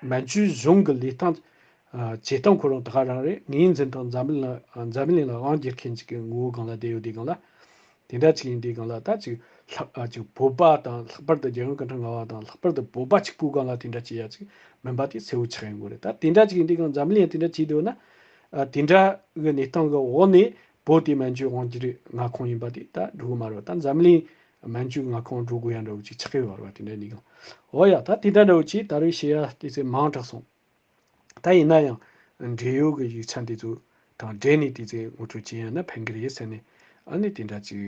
མན་ཇུ་གཞུང་གི་ལས་སྟངས་ཨ་བྱེད་སྟངས་ཁོ་རང་ད་ག་རང་རེད། ངོས་འཛིན་དང་འཛམ་གླིང་ལ་འཛམ་གླིང་ལ་དབང་སྒྱུར་མཁན་ཅིག་གི་ངོ་བོ་སྒང་ལ་བསྡད་ཡོད་དུས་སྒང་ལ། དེ་འདྲ་ཅིག་ཡིན་དུས་སྒང་ལ་ད་ཅིག་ལྷག་ཨ་ཅིག་བོད་པ་དང་། ལྷག་པར་དུ་རྒྱལ་ཡོངས་སྐྱིན་གྲངས་ལྔ་པ་དང་། ལྷག་པར་དུ་བོད་པ་གཅིག་པུའི་སྒང་ལ་དེ་འདྲ་བྱེད་ཡ་ཅིག་མིན་པ་དེ་གསལ་བོ་ཆགས་ཡོང་གི་རེད། ད་དེ་འདྲ་ཅིག་ཡིན་དུས་སྒང་འཛམ་གླིང་ཡང་དེ་འདྲ་བྱེད་འདོད་ན། ཨ་དེ་འདྲ་གི་གནས་སྟངས་གི་འོག་ནས་བོད་དེ་མན་ཇུའི་དབང་སྒྱུར་མངའ་ཁོངས་ཡིན་པ་དེ་ད་འགྲོ་གི་མ་རེད་པ། ད་འཛམ་གླིང་མན་ཇུའི་མངའ་ཁོངས་འགྲོ་དགོས་ཡ་འདྲ་བོ་ཅིག་ཆགས་ཀྱི་ཡོད་རེད་པ། དེ་འདྲ་ཡིན་དུས་སྒང་། འོ་ཡ། ད་དེ་འདྲ་འདྲ་བོ་ཅིག་ད་རེས་བཤད་ཡ་དེ་ཚོ་མང་དྲགས་སོང་། ད་ཡིན་ན་ཡང་འབྲེལ་ཡོད་ཀྱི་ཡིག་ཆ་འདི་ཚོ་དང་འབྲེལ་ནས་དེ་ཚོ་ངོ་སྤྲོད་བྱེད་ཡ་ན་ཕན་གི་རེད་ཟེར་ནས། ཨ་ནི་དེ་འདྲ་ཅིག་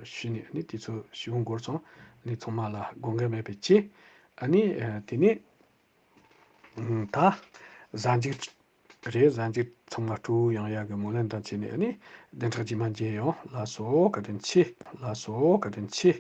ཞུས་ནས། ཨ་ནི་དེ་ཚོ་ཞུ་འགོར་སོང་། ཨ་ནི་ཚང་མ་ལ་དགོངས་འགལ་མེད་པའི་ཆེད། ཨ་ནི་ཨ་དེ་ནས་ཨ་ད་གཟའ་མཇུག་རེད། གཟའ་མཇུག་ཚང་མ་སྤྲོ་བོ་ཡོང་ཡ་གི་སྨོན་ལམ་དང་བཅས་ནས། ཨ་ནི་བདུན་ཕྲག་རྗེས་མ་མཇལ་ཡོང་། ལགས་སོ། བཀའ་དྲིན་ཆེ། ལགས་སོ། བཀའ་དྲིན་ཆེ།